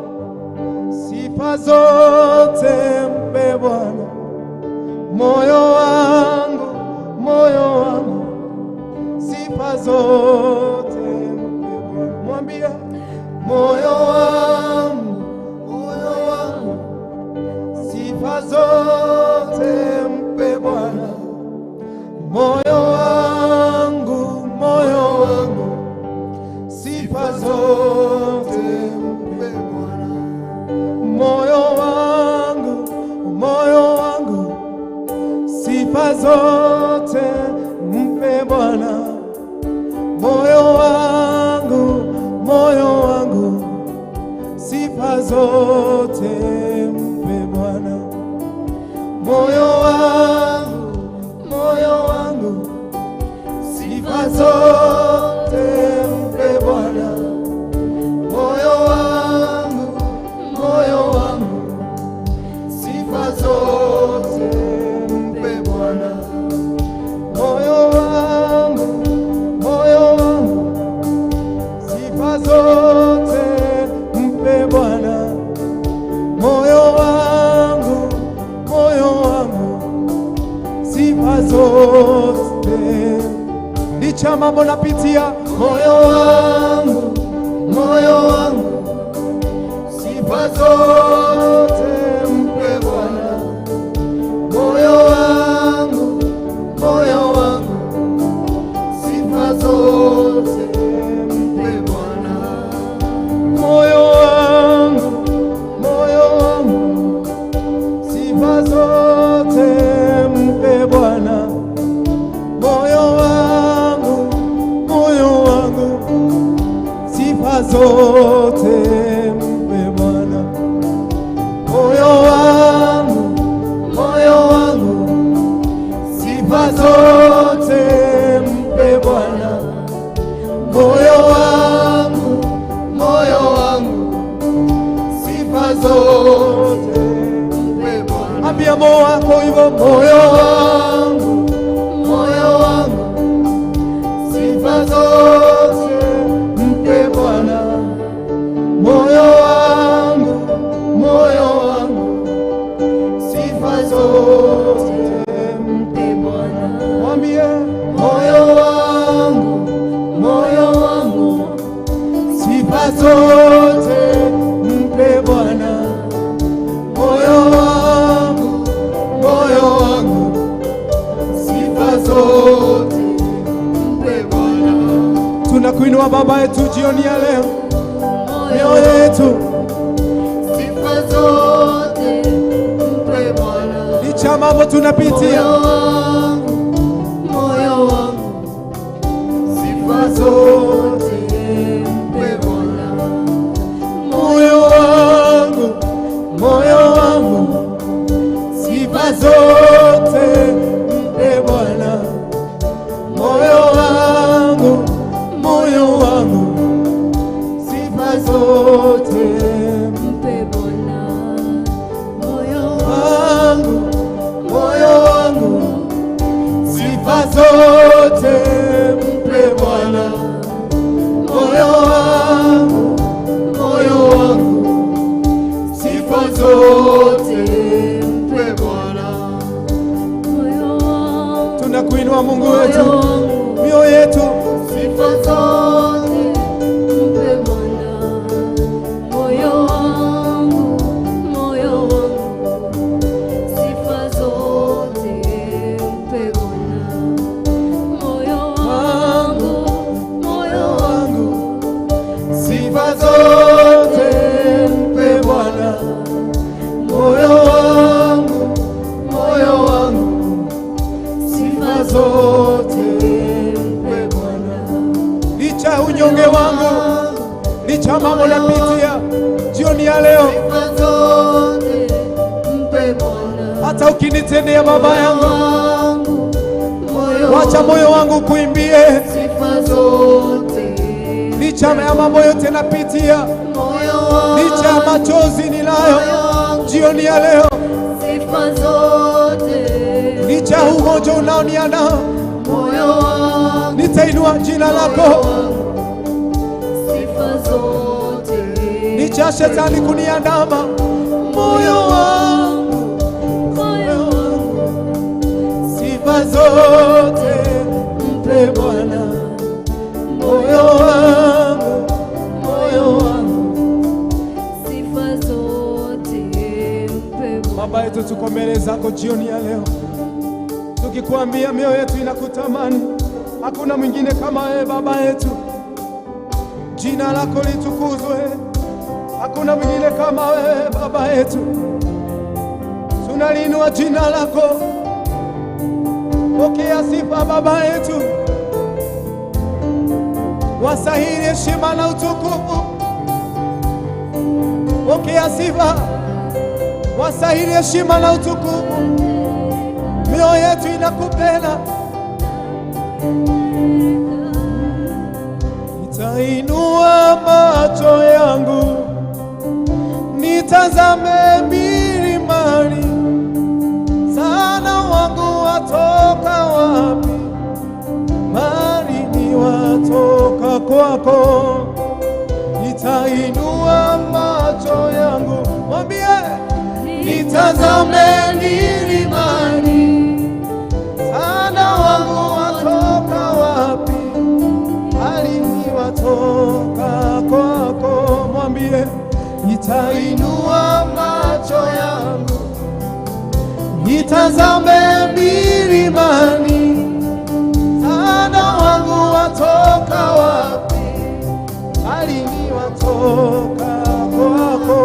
sifa zote mpe Bwana. Moyo wangu, moyo wangu, sifa zote mpe Bwana. Mwambie, moyo wangu, moyo wangu, sifa zote mpe Bwana. Moyo wangu, moyo wangu, sifa zote mpe Bwana. Moyo wangu, moyo wangu, sifa zote mpe Bwana. Moyo wangu, moyo wangu, sifa zote mpe Bwana. Moyo wangu, moyo wangu, sifa zote mpe Bwana. Moyo wangu, moyo wangu, sifa zote mpe Bwana. Moyo wangu, moyo wangu, sifa zote mpe Bwana. Moyo wangu, moyo wangu, sifa zote. Licha mambo napitia, moyo wangu, moyo wangu, sifa zote mpe Bwana. Moyo wangu, moyo wangu, sifa zote mpe Bwana. Moyo wangu, moyo wangu, sifa zote mpe Bwana. Moyo wangu, moyo wangu, sifa zote mpe Bwana. Moyo wangu, moyo wangu, sifa zote mpe Bwana. Moyo wangu, moyo wangu, sifa zote mpe Bwana. Ambia moyo wako hivyo, moyo wangu, moyo wangu, sifa zote mpe Bwana. Moyo wangu, moyo wangu, sifa zote Mpe Bwana. Mwambie, moyo wangu, moyo wangu, sifa zote mpe Bwana. Moyo wangu, moyo wangu, sifa zote Mpe Bwana. Tunakuinua Baba yetu jioni ya leo, mioyo yetu Sifa zote mpe Bwana. Licha mambo tunapitia, Moyo wangu, moyo wangu, sifa zote mpe Bwana. Moyo wangu, moyo wangu, sifa zote mpe Bwana. Moyo wangu, moyo wangu, sifa zote Mpe Bwana. Moyo wangu, moyo wangu, sifa zote mpe Bwana. Moyo wangu, moyo wangu, sifa zote Mpe Bwana. Moyo wangu, Tunakuinua Mungu moyo wetu, wangu, mioyo yetu Sifa zote mpe Bwana. Moyo wangu, moyo wangu, sifa zote mpe Bwana. Moyo wangu, moyo wangu, sifa zote mpe Bwana. Moyo wangu, moyo wangu, sifa zote mpe Bwana. Licha ya unyonge wangu, licha mambo napitia jioni ya leo, sifa zote mpe Bwana. Hata ukinitendea baba yangu, Wangu, moyo wacha moyo wangu kuimbie. Sifa zote Licha ya mambo yote napitia, moyo wangu, licha ya machozi ninayo moyo wangu, jioni ya leo, Sifa zote licha ya ugonjwa unaoniandaa moyo Tunainua jina lako. Sifa zote. Licha shetani kuniandama, moyo wangu, Moyo wangu, sifa zote mpe Bwana. Moyo wangu, moyo wangu. Sifa zote mpe Bwana. Baba yetu, tuko mbele zako jioni ya leo, tukikuambia mioyo yetu inakutamani. Hakuna mwingine kama wewe Baba yetu. Jina lako litukuzwe. Hakuna mwingine kama wewe Baba yetu. Tunaliinua jina lako. Pokea sifa Baba yetu, wastahili heshima na utukufu. Pokea sifa, wastahili heshima na utukufu. Mioyo yetu inakupenda. Nitainua macho yangu nitazame milimani, msaada wangu watoka wapi? Bali ni watoka kwako. Nitainua macho yangu, mwambie, nitazame milimani, msaada wangu watoka wapi? Bali ni watoka kwako. Mwambie, nitainua macho yangu nitazame milimani, msaada wangu watoka wapi? Bali ni watoka kwako.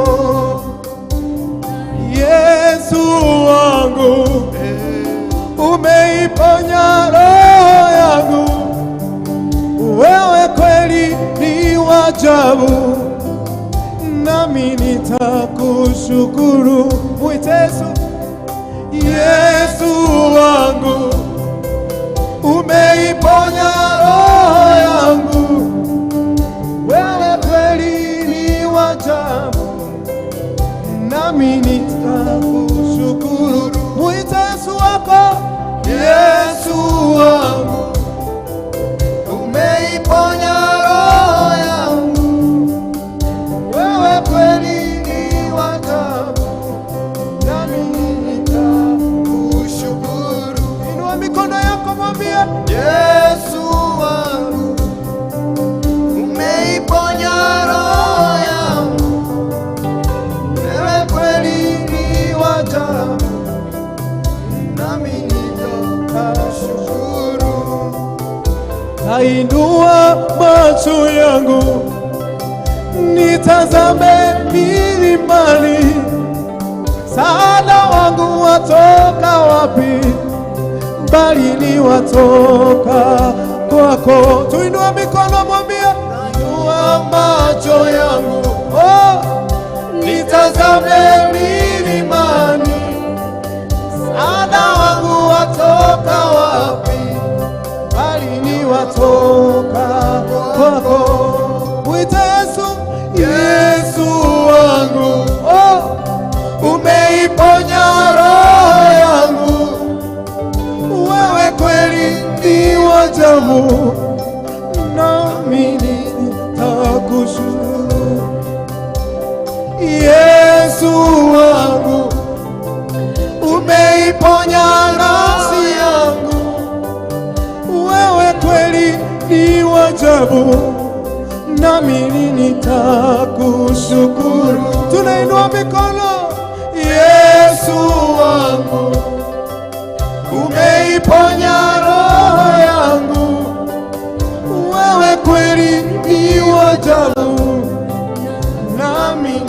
Yesu wangu, umeiponya roho yangu, wewe kweli ni wa ajabu, nami nitakushukuru. Mwite Yesu. Yesu wangu, umeiponya roho yangu, wewe kweli ni wa ajabu, nami nitakushukuru. Mwite Yesu wako. Yesu wangu, umeiponya roho yangu, wewe kweli ni wa ajabu, nami nitakushukuru. Inua mikono yako, mwambie, Yesu wangu, umeiponya roho yangu, wewe kweli ni wa ajabu, nami nitakushukuru. Nainua macho yangu nitazame milimani, msaada wangu watoka wapi? Bali ni watoka kwako. Tuinua mikono, mwambie, inua macho yangu, oh, nitazame milimani, msaada wangu watoka wapi? Bali ni watoka kwako. Mwite Yesu, Yesu wangu, oh, umeiponya roho yangu, wewe kweli ni wa ajabu, nami nitakushukuru. Yesu wangu, umeiponya nafsi yangu, wewe kweli ni wa ajabu, nami nitakushukuru. Tunainua mikono, Yesu wangu, umeiponya roho yangu, wewe kweli ni wa ajabu, nami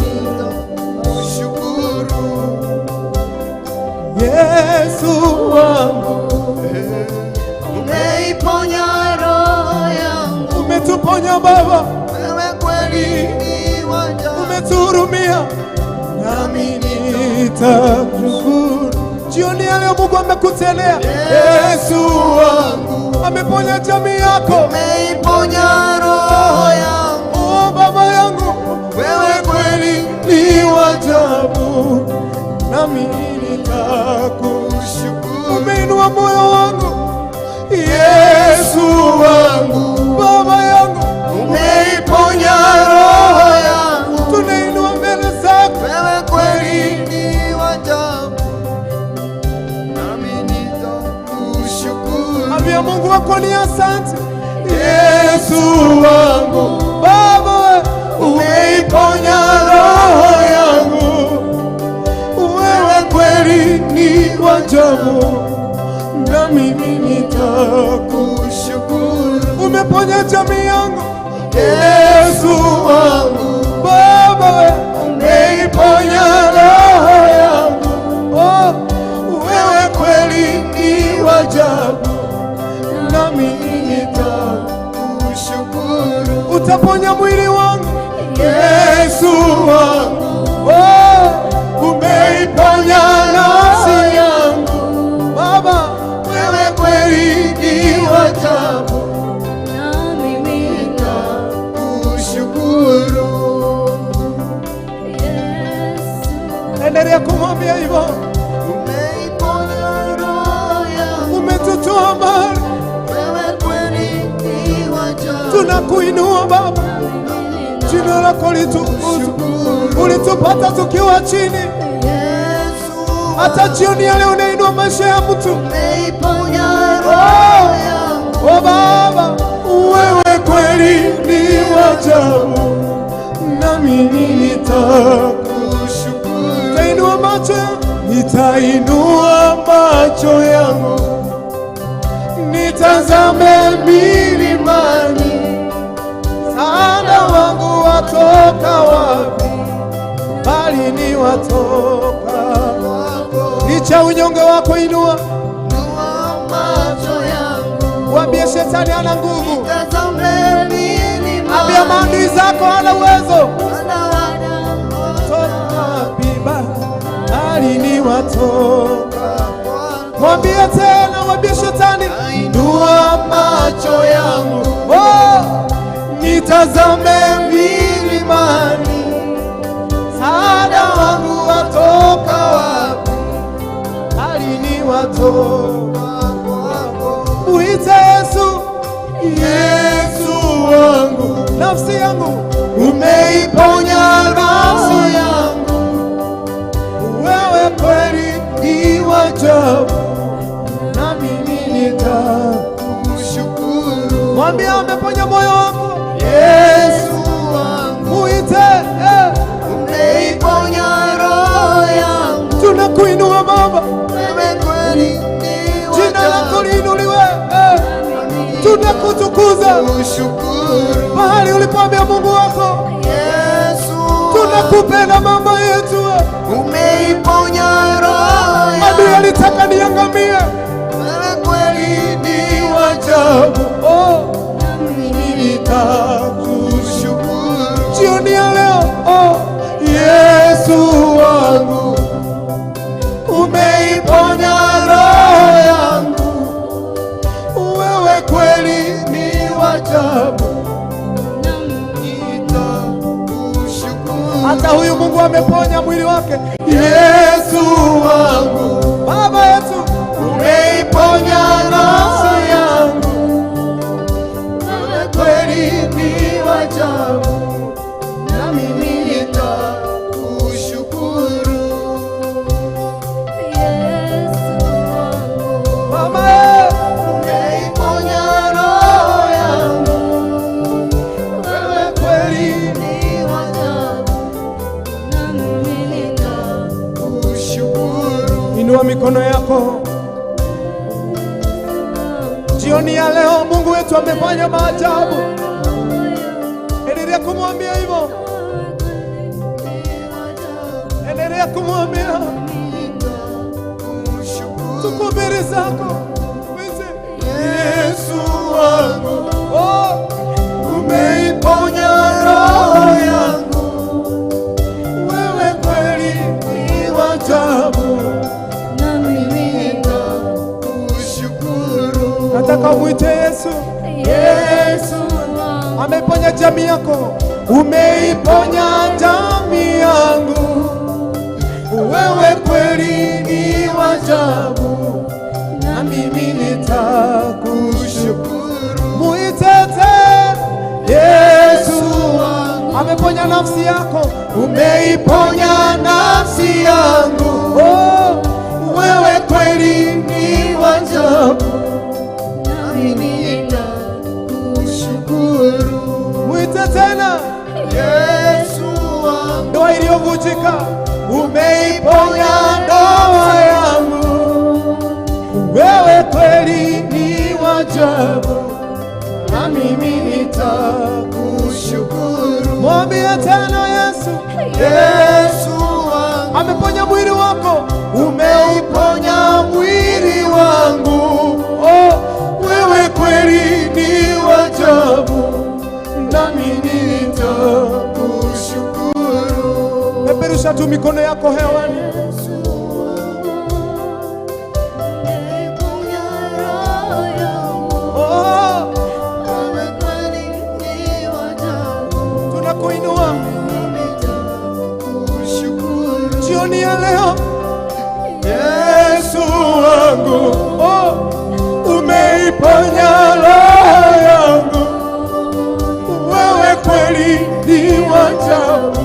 Nitakushukuru. Yesu wangu, Umeiponya roho yangu, umetuponya Baba, wewe kweli ni wa ajabu, umetuhurumia, nami nitakushukuru. Jioni ya leo Mungu amekutendea. Yesu wangu ameponya jamii yako. Umeiponya roho yangu, Oh, Baba yangu, wewe kweli ni wa ajabu, nami nitakushukuru. Umeinua moyo wangu, Yesu wangu. ni asante. Yesu wangu, Baba, umeiponya roho yangu, wewe kweli ni wa ajabu, na mimi nitakushukuru. Umeponya jamii yangu. Yesu wangu, Baba, umeiponya roho yangu, oh, wewe kweli ni wa ajabu, na mimi nitakushukuru. Utaponya mwili wangu. Yesu wangu, Oh, umeiponya nafsi yangu, Baba, wewe kweli ni wa ajabu, Na mimi kushukuru. Yesu. Endelea kumwambia hivyo. Umeiponya roho yangu, Umetutoa mbali, wewe kweli ni wa ajabu, tunakuinua Baba, jina lako litukuzwe. Ulitupata tukiwa chini, Yesu hata jioni ya leo unainua maisha ya mtu. umeiponya roho yangu, Oh Baba, wewe kweli ni wa ajabu, na mimi nitakushukuru. Tainua macho, Nitainua macho yangu nitazame milimani, msaada wangu watoka wapi? Bali ni watoka kwako. Licha unyonge wako, inua, Inua macho yangu waambie shetani hana nguvu, nitazame milimani, ambia maadui zako hana uwezo. Toka Wapi bali ni watoka. kwako. Mwambie tena, mwambie shetani, Inua macho yangu oh, nitazame milimani, msaada wangu watoka wapi? Bali ni watoka. Kwako. Muite Yesu, Yesu wangu, nafsi yangu umeiponya nafsi yangu, wewe kweli ni wa ajabu, na mimi nitakushukuru. Mwambie ameponya moyo wako, Yesu wangu, muite eh. umeiponya roho yangu, Tunakuinua Baba, wewe kweli ni wa jina lako ajabu, liinuliwe eh. Tunakutukuza kushukuru. mahali ulipoambia Mungu wako, Yesu tunakupenda mama yetu. Umeiponya roho Adui yangu, alitaka niangamie, wewe kweli ni wa ajabu, oh, mimi nitakushukuru. Jioni ya leo oh, Yesu wangu, umeiponya roho yangu, wewe kweli ni wa ajabu, nitakushukuru. Hata huyu Mungu ameponya mwili wake. Yesu wangu, Baba yetu, umeiponya nafsi yangu, wewe kweli ni wa ajabu, na mimi nitakushukuru. Yesu wangu, Baba Umeiponya roho yangu, wewe kweli ni wa ajabu, na mimi nitakushukuru. Inua mikono yako. Jioni ya leo Mungu wetu amefanya maajabu. Endelea kumwambia hivyo, endelea kumwambia, tuko mbele zako. Mwite. Yesu wangu, Oh, umeiponya roho yangu, wewe kweli ni wa ajabu, na mimi nitakushukuru. Nataka umwite Yesu. Yesu wangu, Ameponya jamii yako, umeiponya jamii yangu, Wewe kweli ni wa ajabu, na mimi nitakushukuru. Muite tena Yesu wangu, ameponya nafsi yako, umeiponya nafsi yangu, oh, wewe kweli ni wa ajabu, na mimi iliyovunjika, umeiponya ndoa yangu. Wewe kweli ni wa ajabu, Na mimi nitakushukuru. Mwambie tena Yesu, Yesu wangu, ameponya mwili wako, umeiponya mwili wangu. Oh, Wewe kweli ni wa ajabu, nami nitakushukuru. Peperusha tu mikono yako hewani. Yesu wangu, umeiponya roho yangu. Oh, Wewe kweli ni wa ajabu, tunakuinua nami nitakushukuru. Jioni ya leo. Yesu wangu, Oh, umeiponya roho yangu. Wewe kweli ni wa ajabu,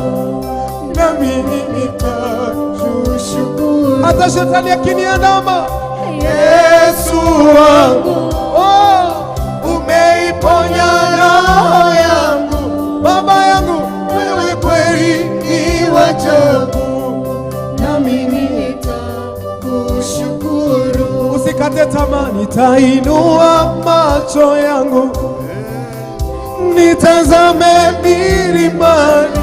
nami nitakushukuru. Hata shetani akiniandama, Yesu wangu, oh, umeiponya roho yangu. Baba yangu, Wewe kweli ni wa ajabu, nami nitakushukuru. Usikate tamaa, nitainua macho yangu nitazame milimani,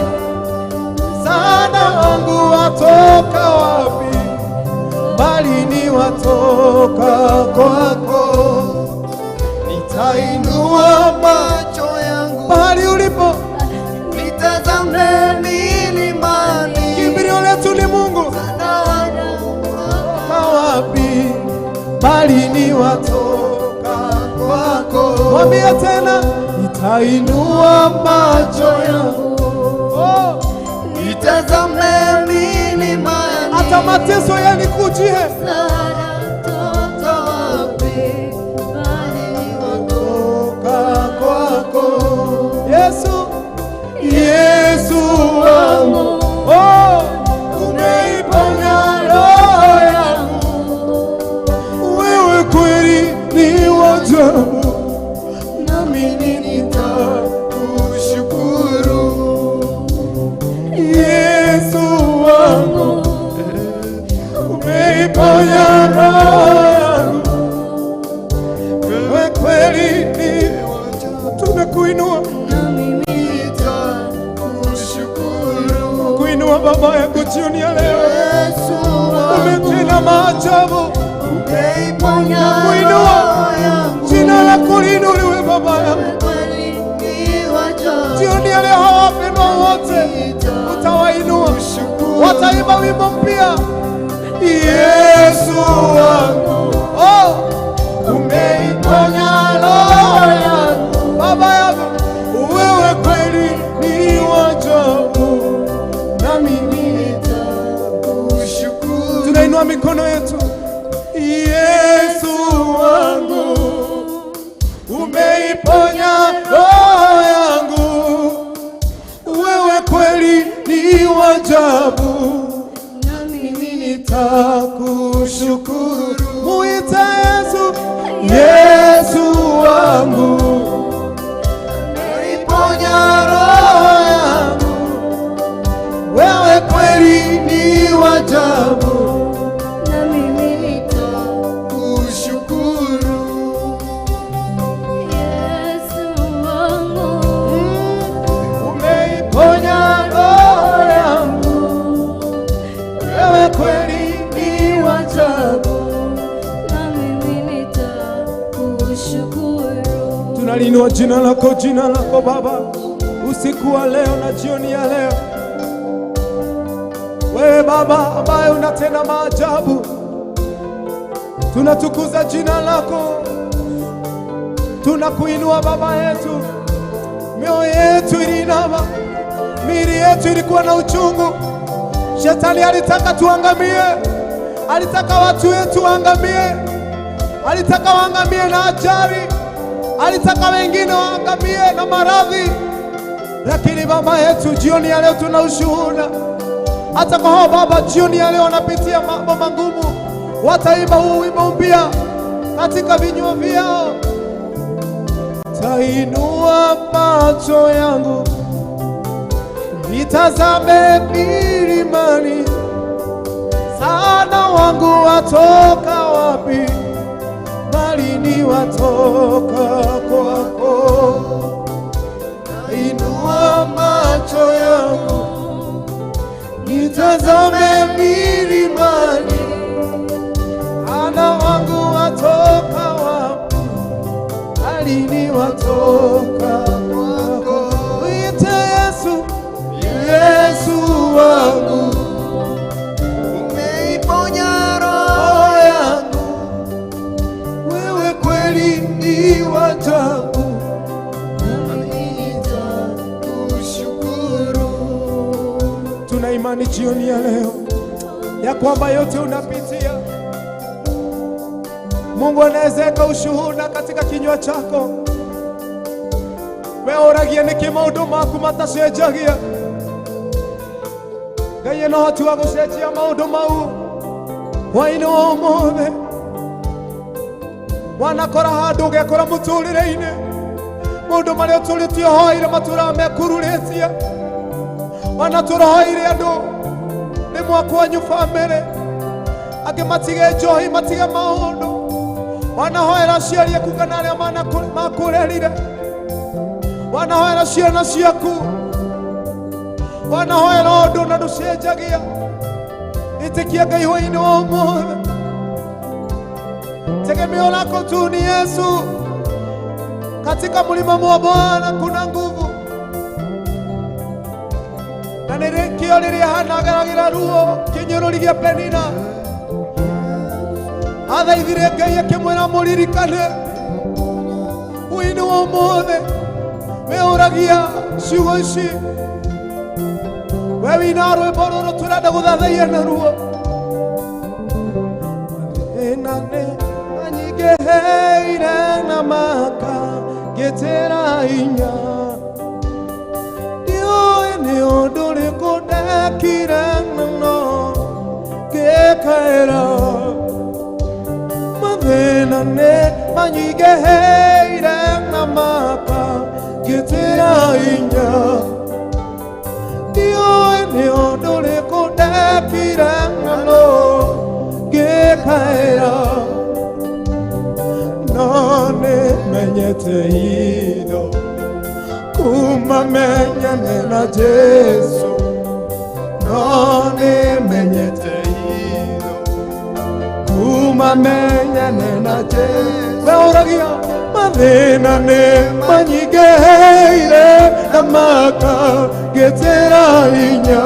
msaada wangu watoka wapi? Bali ni watoka kwako. Nitainua macho yangu Mahali ulipo, nitazame milimani, kimbilio letu ni Mungu. msaada wangu Toka wapi? Bali ni watoka kwako. Mwambie tena, nitainua macho yangu, oh, Nitazame milimani, hata mateso yanikujie, Msaada wapi? Bali ni toka kwako Yesu, Yesu wangu, oh, umeiponya roho yangu. Wewe kweli ni wa ajabu, nami nitakushukuru. Yesu wangu, umeiponya roho yangu. Wewe kweli ni wa ajabu. Tunakuinua, Nitakushukuru. kuinua Baba yangu jioni ya leo, Yesu wangu, umetenda maajabu, umeiponya Kuinua. roho yangu. Jina lako liinuliwe Baba yangu. Jioni ya leo hawa wapendwa wote utawainua, wataimba wimbo mpya. Yesu wangu, Oh, umeiponya roho yangu. Baba yangu, Wewe kweli ni wa ajabu, nami nitakushukuru. Tunainua mikono yetu. Yesu wangu, umeiponya roho yangu. Wewe kweli ni wa ajabu, mimi nitakushukuru. Muite Yesu, Yesu wangu, umeiponya roho yangu. Wewe kweli ni wa ajabu, Na mimi nitakushukuru. Yesu wangu, Umeiponya roho yangu. Wewe kweli ni wa ajabu. Na mimi nitakushukuru. Tunaliinua jina lako Baba, usiku wa leo na jioni ya leo. Wewe Baba ambaye unatenda maajabu, tunatukuza jina lako, tunakuinua Baba yetu. Mioyo yetu ilinama, miili yetu ilikuwa na uchungu. Shetani alitaka tuangamie, alitaka watu wetu waangamie, alitaka waangamie na ajali, alitaka wengine waangamie na maradhi. Lakini Baba yetu, jioni ya leo tuna ushuhuda. Hata kwa hao Baba, jioni ya leo wanapitia mambo magumu, wataimba huu wimbo mpya katika vinywa vyao. Tainua macho yangu Nitazame milimani, sana wangu watoka wapi? Bali ni watoka kwako. Nainua macho yangu nitazame milimani, ana wangu watoka wapi? Bali ni watoka kwako. Mwite Yesu, Yesu wangu, Umeiponya roho roho yangu, wewe kweli ni wa ajabu. Nitakushukuru. Tuna imani jioni ya leo ya kwamba yote unapitia, Mungu anaweza weka ushuhuda katika kinywa chako. We ũragie nĩkĩ maũndũ maku matacenjagia. Ngai ena ũhoti wa gũcenjia maũndũ mau hwaĩ-inĩ wa ũmũthĩ. Wanakora handũ ũgekora mũtũrĩre-inĩ maũndũ marĩa ũtũrĩtie ũhoeire matũraga mekururĩtie. Wanatũrohoeire andũ rĩmwe kwanyu bamĩrĩ, angĩ matige njohi, matige maũndũ. Wanahoera aciari aku kana arĩa makũrerire, wanahoera ciana ciaku, wanahoera ũndũ na ndũcenjagia. Ĩtĩkia Ngai hwaĩ-inĩ wa ũmũthĩ. Tegemeo lako tu ni Yesu. Katika mlima wa Bwana kuna nguvu, na nĩrĩkĩo rĩrĩa Hana ageragĩra ruo kĩnyũrũri gĩa Penina, athaithire Ngai akĩmwĩra mũririkane. Hwaĩ-inĩ wa ũmũthĩ wĩũragia ciugo ici, we wina rwĩmbo rũrũ tũrenda gũthathaiya naruo. Mathĩna nĩ manyingĩhĩire na makangĩtĩra hinya, ndiũĩ nĩ ũndũ ũrĩkũ ndekire mũno ngĩkaĩra. Mathĩna nĩ manyingĩhĩire na makangĩtĩra hinya, ndiũĩ nĩ ũndũ ũrĩkũ ndekire mũno ngĩkaĩra. No nĩmenyete itho kuma menyane na Jesu, no nĩmenyete itho kuma menyane na Jesu. We ũragia mathĩna nĩ manyingĩhĩire na makangĩtĩra hinya,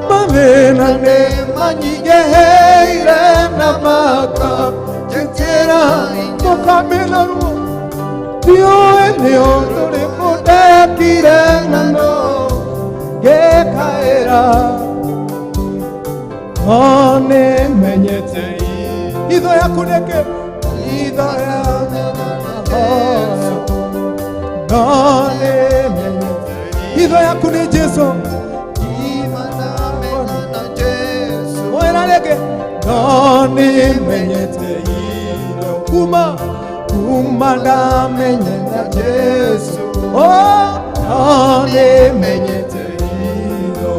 mathĩna nĩ manyingĩhĩire na makangĩtĩra mũkamĩna ruo, ndiũĩ nĩ ũndũ ũrĩkũ ndekire na no ngĩkaĩra. No nĩmenyete itho yaku nĩkĩ, itho yaku no nĩmenyete itho yaku nĩ Jesu. Mwĩra rĩngĩ, no nĩmenyete itho kuma kuma ndamenyete Jesu. Oh, no nĩmenyete itho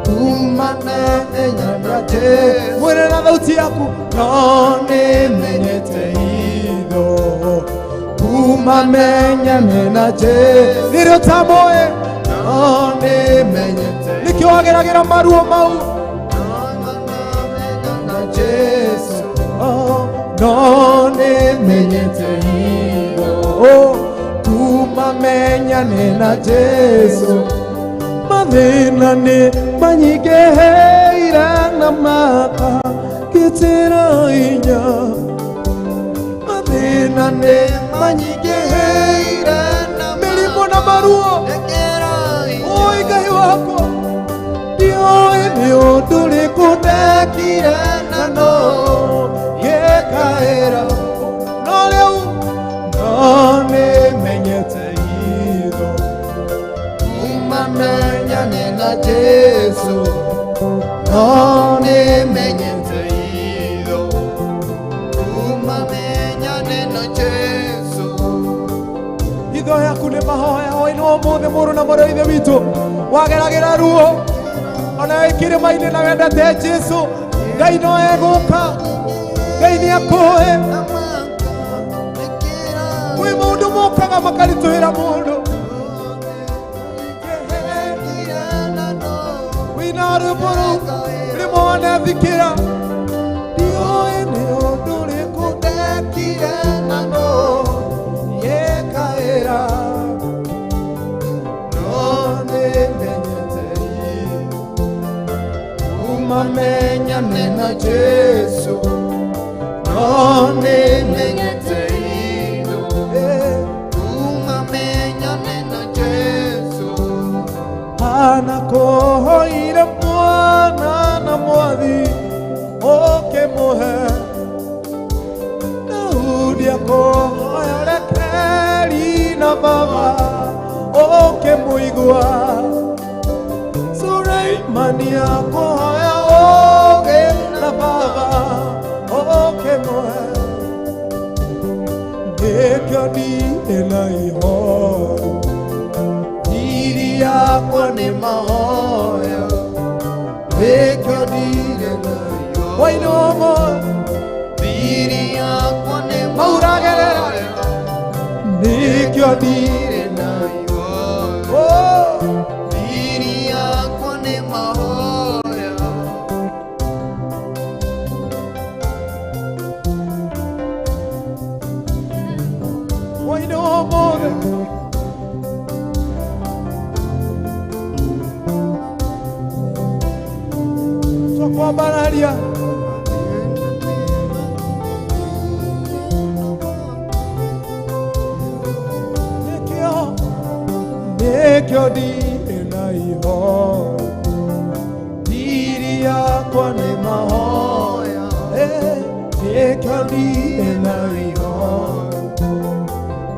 kuma ndamenyete Jesu. Mwĩre na thauti yaku, no nĩmenyete itho kuma menyane na Jesu. Rĩrĩa ũtamoĩ, no nĩmenyete, nĩkĩo wageragĩra maruo mau. Oh, no nĩmenyete itho, oh, kuma menyane na Jesu. Mathĩna nĩ manyingĩhĩire na makangĩtĩra hinya, mathĩna nĩ manyingĩhĩire mĩrimũ na maruo. Oi Ngai wakwa, ndiũĩ nĩ ũndũ ũrĩkũ ndekire na no ngĩkaĩra. No rĩu no nĩmenyete itho Kuma menyane na Jesu, no nĩmenyete itho kuma menyane na Jesu. Itho Ngoro yaku nĩ mahoya hwainĩ wa ũmũthĩ mũrũ na mũrũ ithe witũ wageragĩra ruo ona wĩ kĩrĩma-inĩ na wendete Jesũ Ngai no egũka Ngai nĩ akũĩ kwĩ maũndũ mokaga makaritũhĩra mũndũ wĩna rwĩmbo rũu rĩmwe wanethikĩra ndiũĩ nĩ ũndũ ũrĩkũ ndekire na no yekaĩra no nĩmenyete Umamenyane na Jesu no nĩmenyete indo umamenyane na Jesu anakohoire mwana na mwathi ũkĩmũhe Daudi akohoya rekeri na baba ũkĩmũigua Suleimani akohoya ũgĩ na baba ũkĩmũhe nĩkĩo ndirĩ na ihoru Thiri yakwa nĩ mahoya nĩkĩo ndirĩ na ihoru Wainĩ wa ũmũthĩ Thiri yakwa nĩ Mauragerera. mahoya nĩkĩo ndirĩ ndirĩ na ihoru Oh. Thiri yakwa nĩ mahoya Wainĩ wa ũmũthĩ twakwambararia nĩkĩo nĩkĩo ndirĩ na ihoru thiri yakwa nĩ mahoya Eh, nĩkĩo ndirĩ na ihoru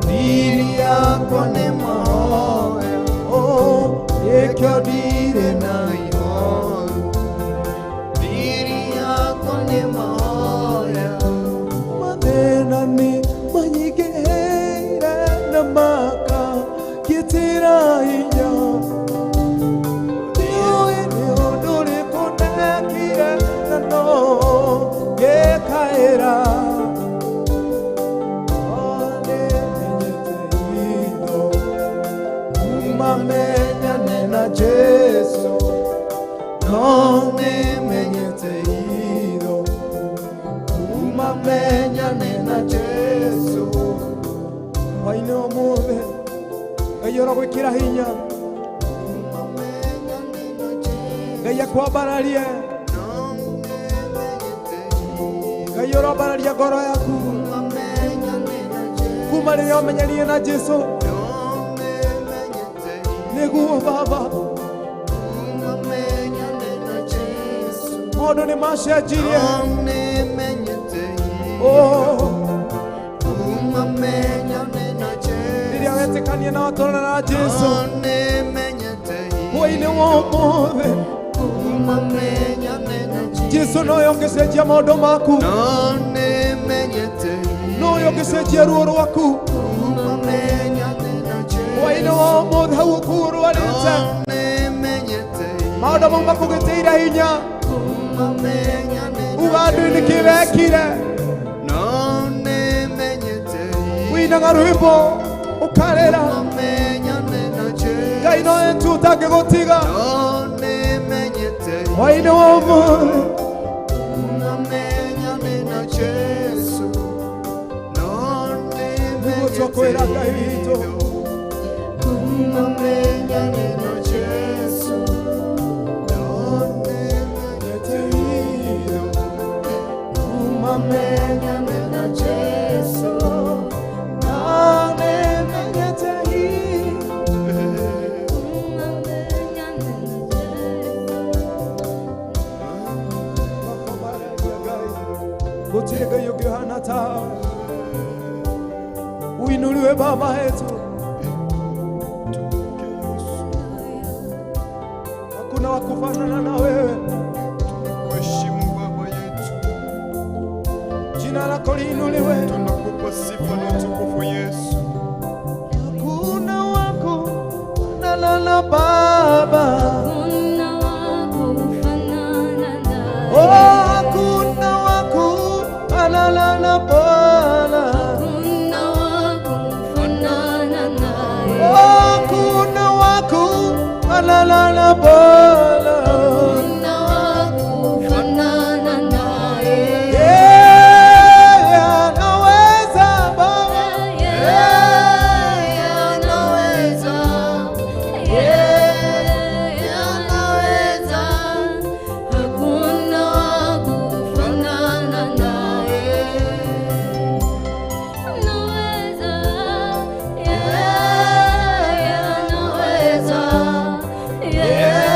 Thiri yakwa nĩ mahoya Oh, nĩkĩo ndirĩ na na ihoru Thiri yakwa nĩ mahoya mathĩna nĩ manyingĩhĩire na makangitĩra hinya ndiũĩ nĩ ũndũ ũrĩkũ ndekire na no ngĩkaĩra No nĩmenyete indo Umamenyane na Jesu no nĩmenyete indo Umamenyane na Jesu hwainĩ ũmũthĩ Ngai ũrogwĩkĩra hinya Umamenyane na Jesu Ngai akwambararie no nĩmenyete indo Ngai ũroambararia ngoro yaku Umamenyane na Jesu kuma rĩrĩa ũmenyerire na Jesũ no nĩmenyete indo nĩguo baba Umamenyane na Jesu maũndũ nĩ macenjirie no nĩmenyete indo Oh, Umamenyane na Jesu rĩrĩa wetĩkania na watwarana na Jesũ no nĩmenyete hwainĩ wa ũmũthĩ Umamenyane na Jesu Jesũ nowe ũngĩcenjia maũndũ maku no nĩmenyete nowe ũngĩcenjia ruo rwaku Umamenyane na Jesu hwainĩ wa ũmũthĩ hau kũu ũrwarĩte no nĩmenyete maũndũ mau makũgĩtĩire hinya Umamenyane na uga andũ nĩ kĩ wekire no nĩmenyete winaga rwĩmbo ũkarĩra Umamenyane na Jesu Ngai nowe tu ũtangĩgũtiga no nĩmenyete hwainĩ wa ũmũthĩ Umamenyane na Jesu no Nĩguo twakwĩra Ngai witũ. Umamenyane na Jesu no nĩmenyete Umamenyane na Jesu no nĩmenyete Gũtirĩ Ngai ũngĩ ũhana tawe uinuliwe Baba yetu hakuna wa kufanana na wewe Kuheshimu Baba yetu, jina lako liinuliwe tunakupa sifa na utukufu Yesu. Hakuna kufanana na Bwana. Hakuna wa kufanana naye. Yeye anaweza Baba. Yeye anaweza, yeye anaweza, hakuna wa kufanana naye. Anaweza, yeye anaweza, yeye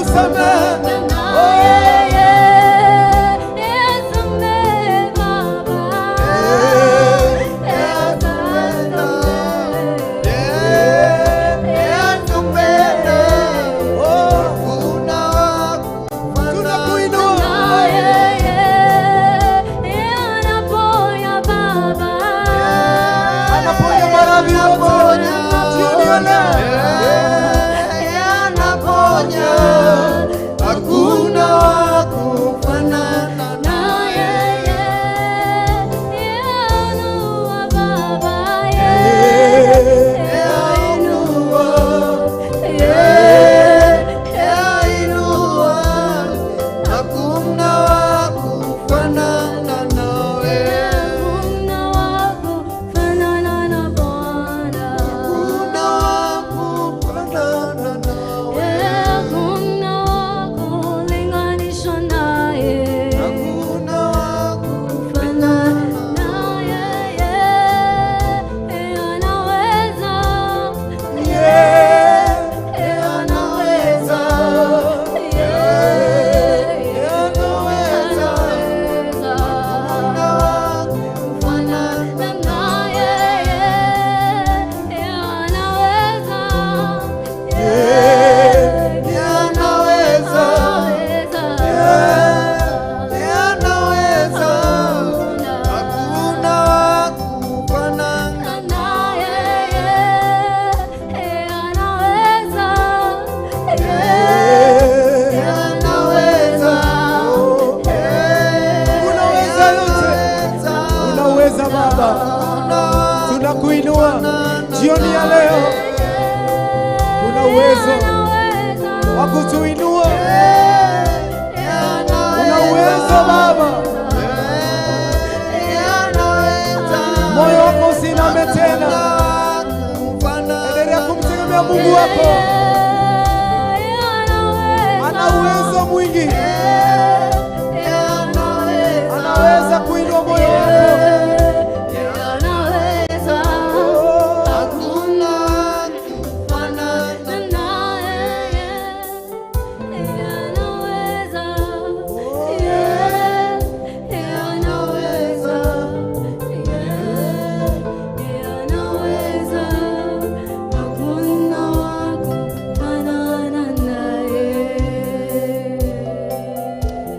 Atusamehe. Tunakuinua. Anaponya maradhi yote. Jioni ya leo. Hakuna wa kufanana Inua, hakuna wa kufanana nawe. Hakuna wa kufanana na Bwana. Hakuna wa kufanana nawe. Hakuna wa kulinganishwa naye. Hakuna wa Kufanana naye, yeye anaweza. Yeye anaweza. Yeye anaweza. Kufanana naye, yeye anaweza. Yeye anaweza. Anaweza. Anaweza. Hakuna wa kufanana anaweza. Unaweza yote. Unaweza Baba. Tunakuinua jioni ya leo. Una uwezo wa kutuinua. Una uwezo Baba. Moyo wako usiname tena. Endelea kumtegemea Mungu wako. Ana uwezo mwingi. Anaweza kuinua moyo wako. Oh.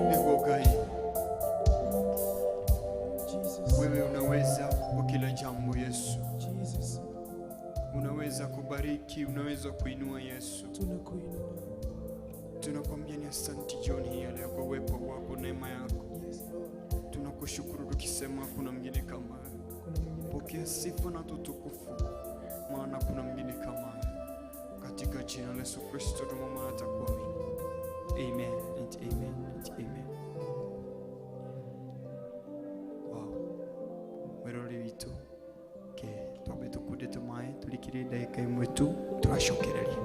Nikuokai. Wewe unaweza kwa kila jambo Yesu. Jesus, Unaweza kubariki, unaweza kuinua Yesu. tunakuinua. Tunakwambia ni asante jioni hii ya leo kwa uwepo wako, neema yako. Yes, Lord. Tunakushukuru tukisema hakuna mwingine kama wewe. Kuna mwingine Pokea sifa na utukufu, maana kuna mwingine kama wewe. Katika jina la Yesu Kristo tunaomba na kuamini. Amen and amen and amen. Wow. Mwirori witũ ke twambe tũkunde tũmaĩ tũrikĩrie ndagĩka ĩmwe tu tũgacokereria.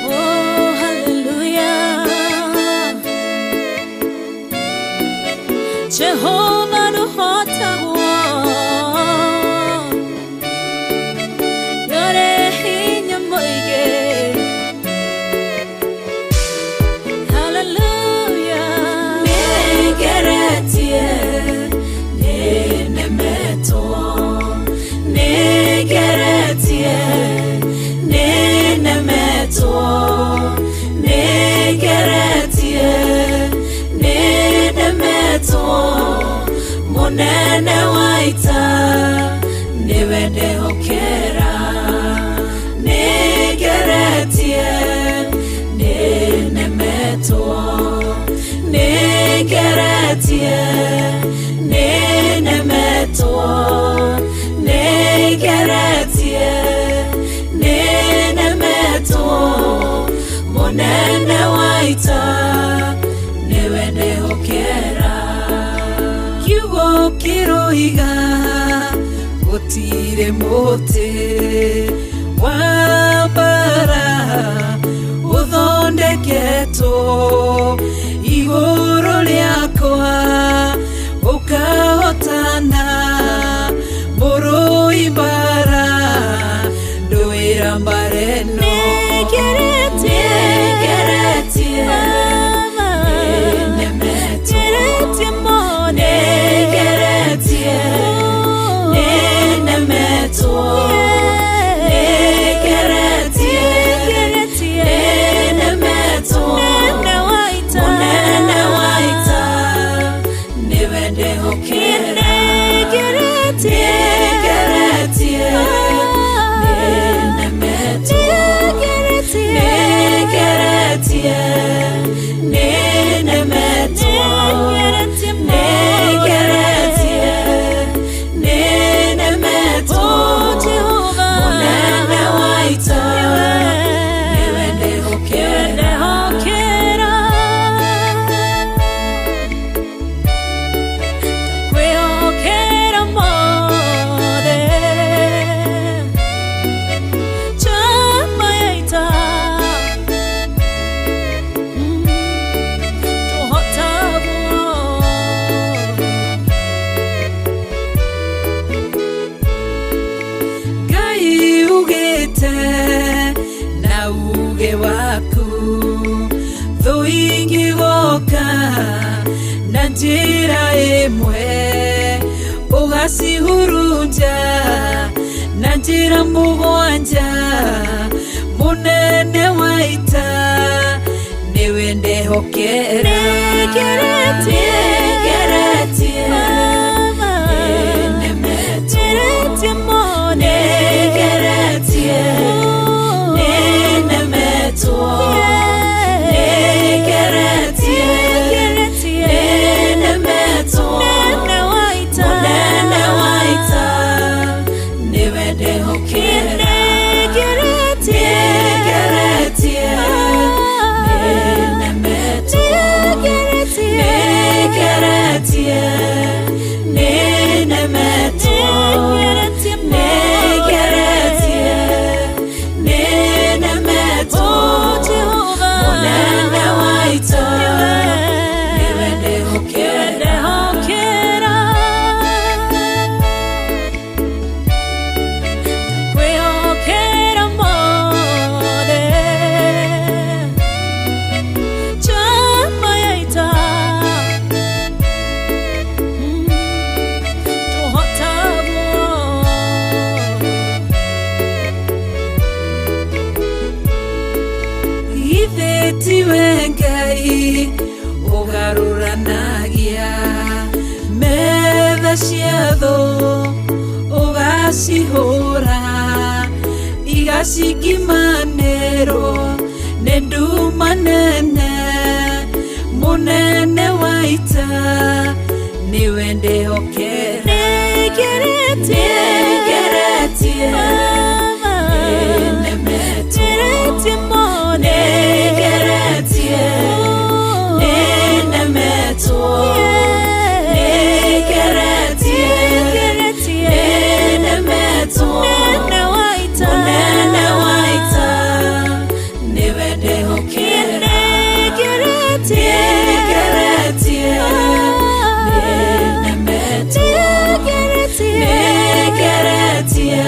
Oh, hallelujah. Jehovah nuhotagwo Yore hinya moige. Hallelujah. Nigeretie ninemetwo Nigeretie ninemetwo Nigeretie ninemetwo Munene wa ita niwe ndehokera Nigeretie ninemetwo Nigeretie ninemetwo Nigeretie ninemetwo. Mũtĩ wa mbara ũthondeketwo igũrũ rĩakwa ũkahotana mũrũi mbara ndũĩra mbara ĩno. Nĩngeretie, nĩnemetwo, nĩngeretie, nĩnemetwo, nĩngeretie, nĩnemetwo, mũnene wa ita nĩwe ndĩhokera. Nĩngeretie, nĩnemetwo, nĩngeretie, nĩnemetwo, nĩngeretie, nĩnemetwo, mũnene wa ita nĩwe ndĩhokera. Kwĩhokera mothe chama ya ita tũhotagwo. Ngai ugĩte na uge waku thũ ingĩgoka na njĩra ĩmwe ũgacihurunja na njĩra mũgwanja. Mũnene wa ita nĩwe ndehokera. Nĩngeretie, Nĩngeretie, nĩnemetwo, nĩngeretie, nĩnemetwo, nĩngeretie, nĩnemetwo, mũnene wa ita nĩwe ndehokera. Nĩngeretie, nĩnemetwo, nĩngeretie, nĩnemetwo, nĩngeretie, nĩnemetwo, mũnene wa ita nĩwe ndehokera. Kwĩhokera mothe chama ya ita tũhotagwo. Githĩ tiwe Ngai ũgarũranagia metha cia thũ ũgacihũra igacingimanĩrwo nĩ nduma nene. Mũnene wa ita nĩwe ndĩhokera. Nĩngeretie, Nĩngeretie, nĩnemetwo, nĩngeretie, nĩnemetwo, nĩngeretie, nĩnemetwo, mũnene wa ita nĩwe ndĩhokera. Nĩngeretie, nĩnemetwo, nĩngeretie,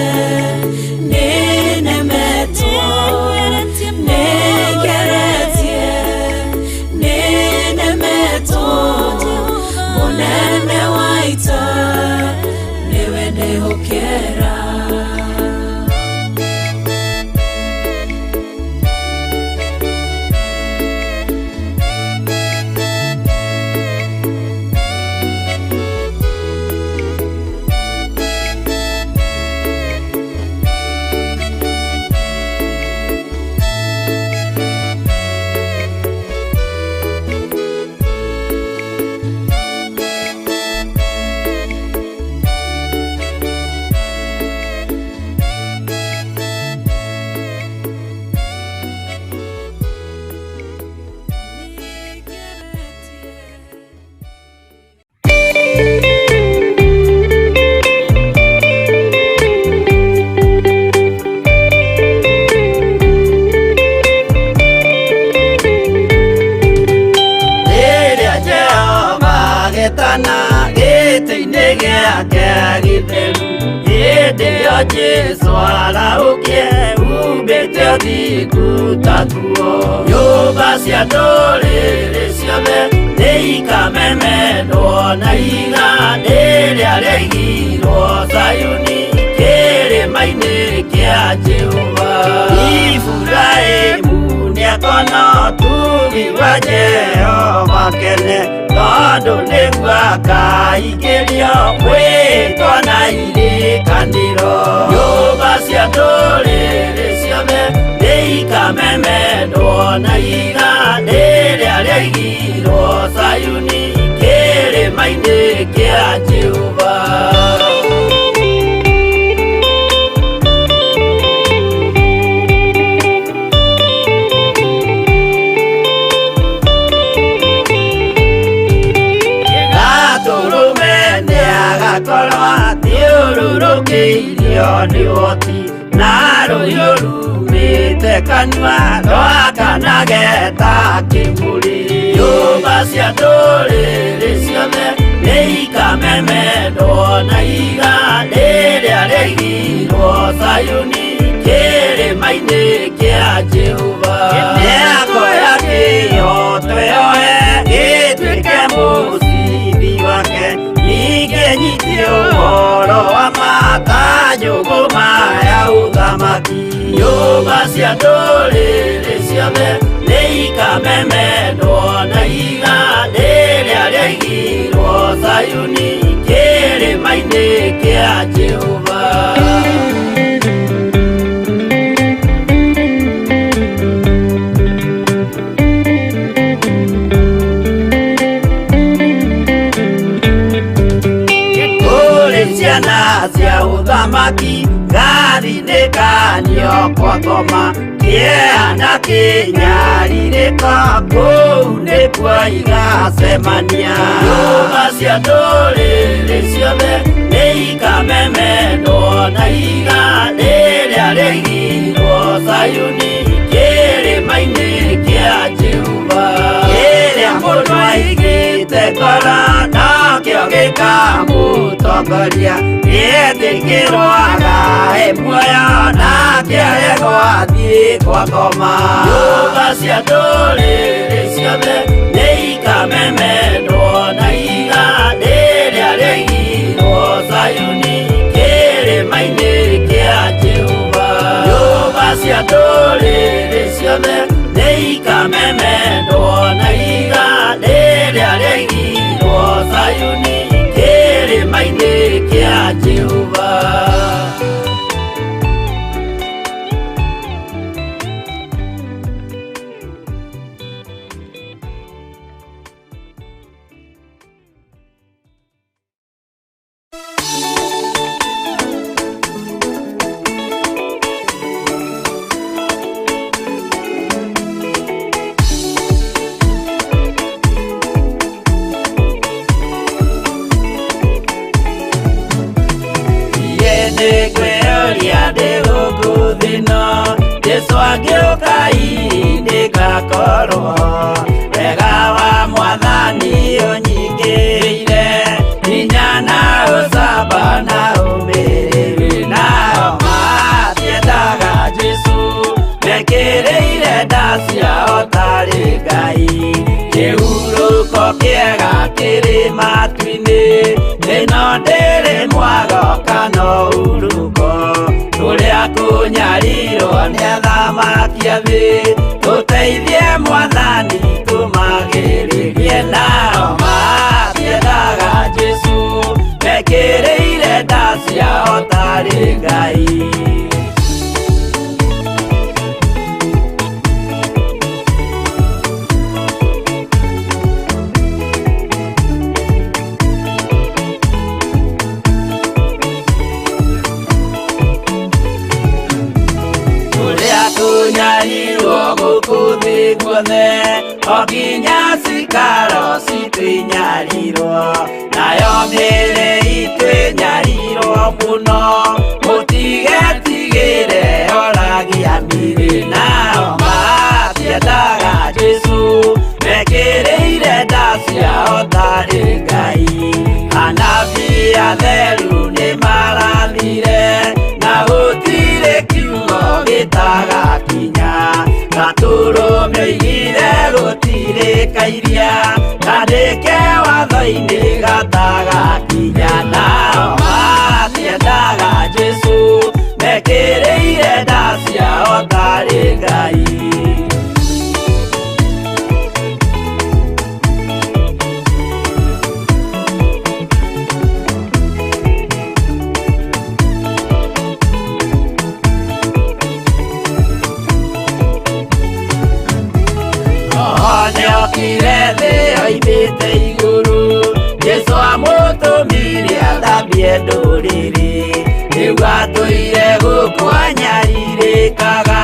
gĩake gĩtheru hĩndĩ ĩyo Jesũ arahũkie umbĩte ũthingu ta nguo nyũmba cia ndũrĩrĩ ciothe nĩikamemendwo na ihiga rĩrĩa rĩaigirwo Zayuni kĩrĩma-inĩ kĩa Jehova Iburahĩmu nĩakona ũtugi wa Jehova kene tondũ nĩguo akaingĩrio mwĩtwa na irĩkanĩro nyũmba cia ndũrĩrĩ ciothe nĩikamemendwo na ihiga rĩrĩa rĩaigirwo Zayuni kĩrĩma-inĩ kĩa Jehova Gatũrũme athiũrũrũkĩirio nĩ ũhoti na rũhiũ rumĩte kanua rwakanage ta kĩmũrĩ nyũmba cia ndũrĩrĩ ciothe nĩikamemendwo na ihiga rĩrĩa rĩaigirwo Zayuni kĩrĩma-inĩ kĩa Jehova nĩakoya kĩhooto yoe gĩtuĩke mũcibi wake ningĩ nyite ũhoro wa mata njũgũma ya ũthamaki nyũmba cia ndũrĩrĩ ciothe nĩikamemendwo na ihiga rĩrĩa rĩaigirwo Zayuni kĩrĩma-inĩ kĩa Jehova ciana cia ũthamaki gathinĩkanio kwa ngoma kĩeha na kĩnyarirĩko kũu nĩkuo igacemania nyũmba cia ndũrĩrĩ ciothe nĩikamemendwo na ihiga rĩrĩa rĩaigirwo Zayuni kĩrĩma-inĩ kĩa Jehova kĩrĩa mũndũ aigĩte ngoro nakĩo gĩkamũtongoria gĩetĩkĩrwo agae muoyo nake aregwo athiĩ kwa ngoma nyũmba cia ndũrĩrĩ ciothe nĩikamemendwo na ihiga rĩrĩa rĩaigirwo Zayuni kĩrĩma-inĩ kĩa Jehova nyũmba cia ndũrĩrĩ ciothe nĩikamemendwo na ihiga rĩrĩa rĩaigirwo Zayuni kĩrĩma-inĩ kĩa Jehova Jesu agĩũka ndĩgakorwo wega wa mwathani ũnyingĩrĩire hinya na ũcamba na ũmĩrĩru nao matiendaga Jesu mekĩrĩire nda ciao tarĩ Ngai kĩhurũko kĩega kĩrĩ matu-inĩ ĩno ndĩrĩ mwago kana ũhurũko tũrĩa kũnyarirwo nĩ athamaki a thĩ tũteithie mwathani tũmagĩrĩrie nao matiendaga Jesu mekĩrĩire nda ciao tarĩ Ngai Kunyarirwo gũkũ thĩ guothe o nginya cikaro citũ inyarirwo nayo mĩĩrĩ itũ ĩnyarirwo mũno mũtigetigĩre oragia mĩĩrĩ nao matiendaga Jesu mekĩrĩire nda ciao tarĩ Ngai anabii atheru Okire thĩ oimĩte igũrũ, Jesũ amũtũmire athambie ndũrĩrĩ. Rĩu atũire gũkũ anyarirĩkaga,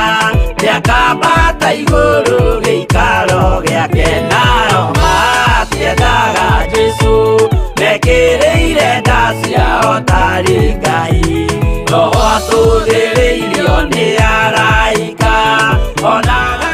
nĩakambata igũrũ gĩikaro gĩake. Nao matiendaga Jesũ, mekĩrĩire nda ciao tarĩ Ngai. Roho atũthĩrĩirio nĩ araika, onaga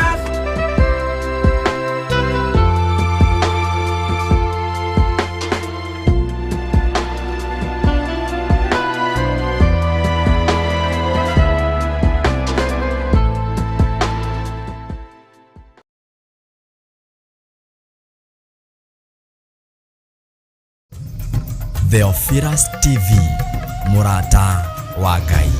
Theophilus TV, mũrata wa Ngai.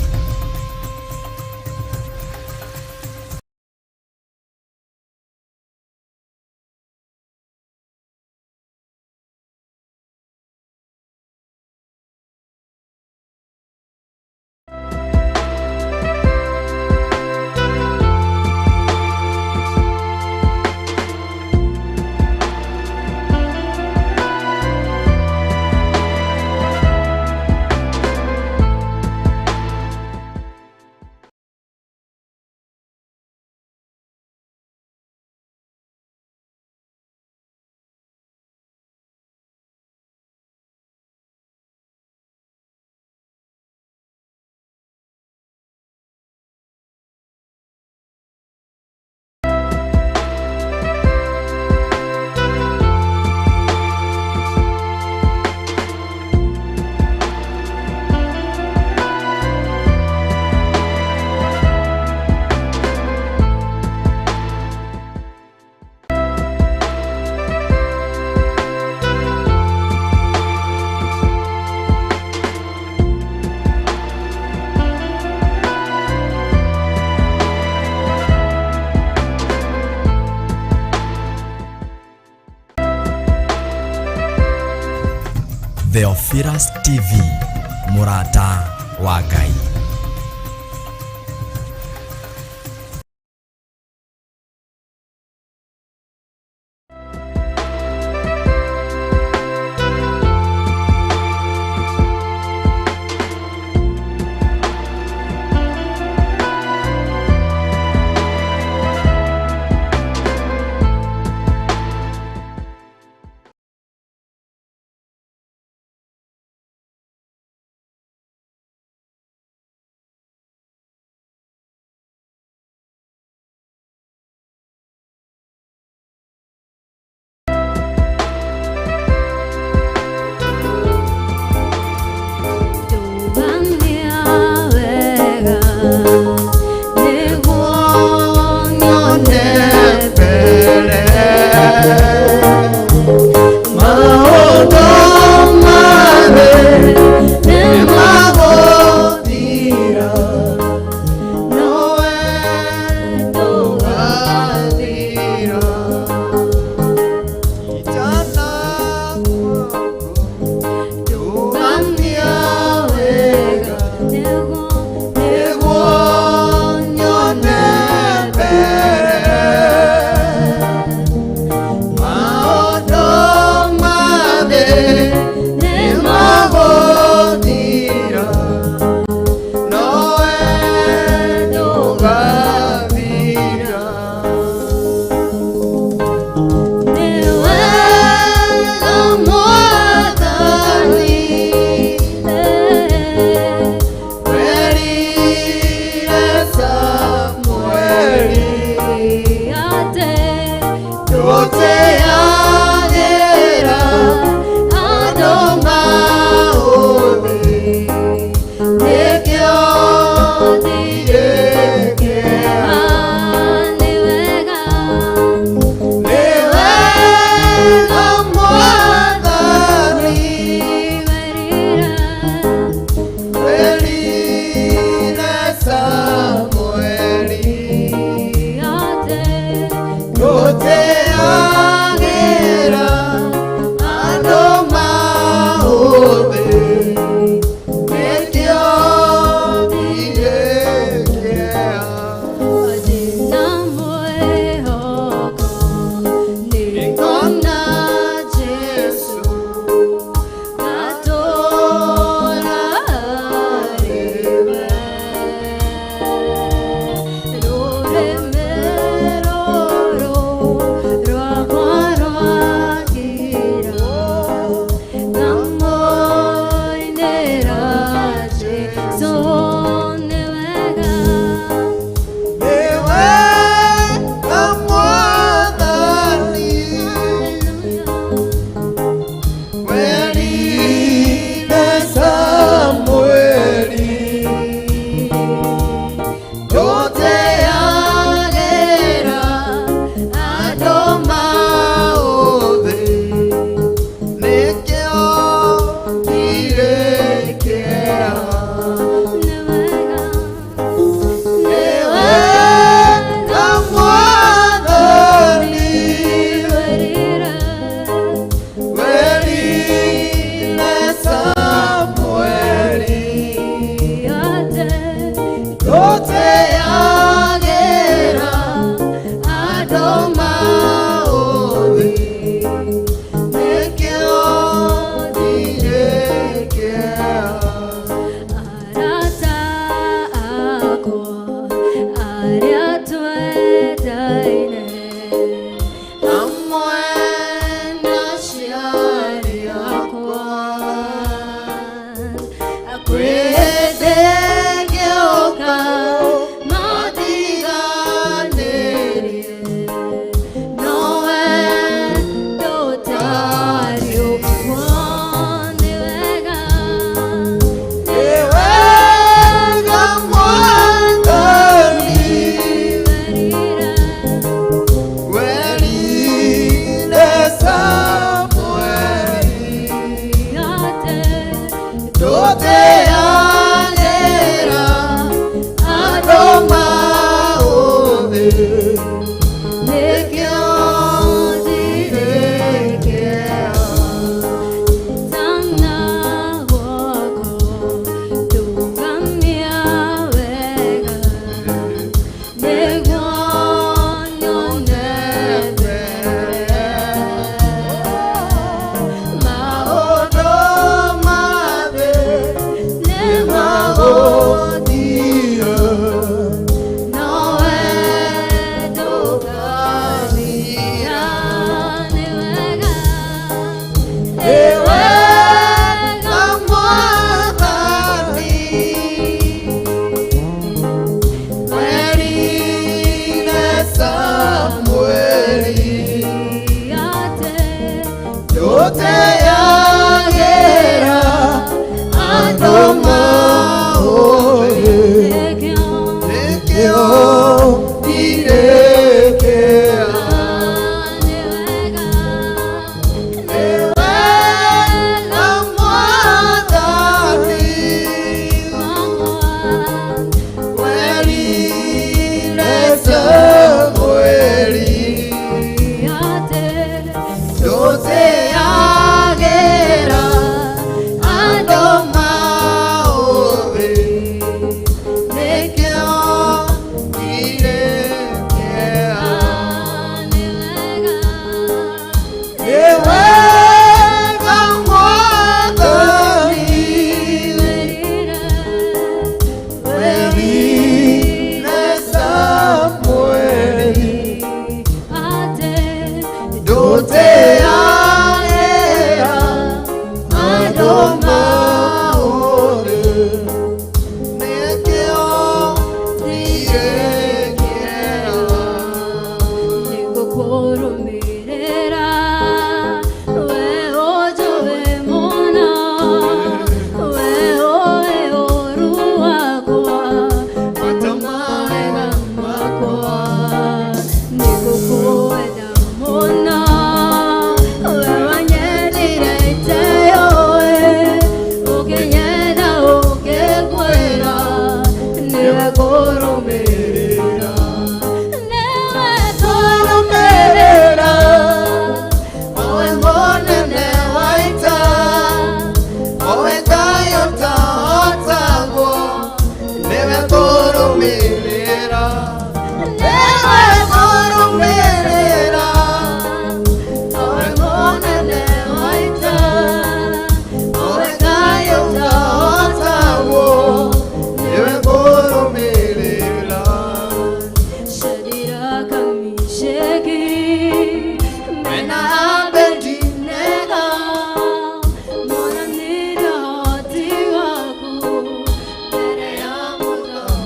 Theophilus TV, mũrata wa Ngai.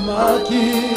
Maki.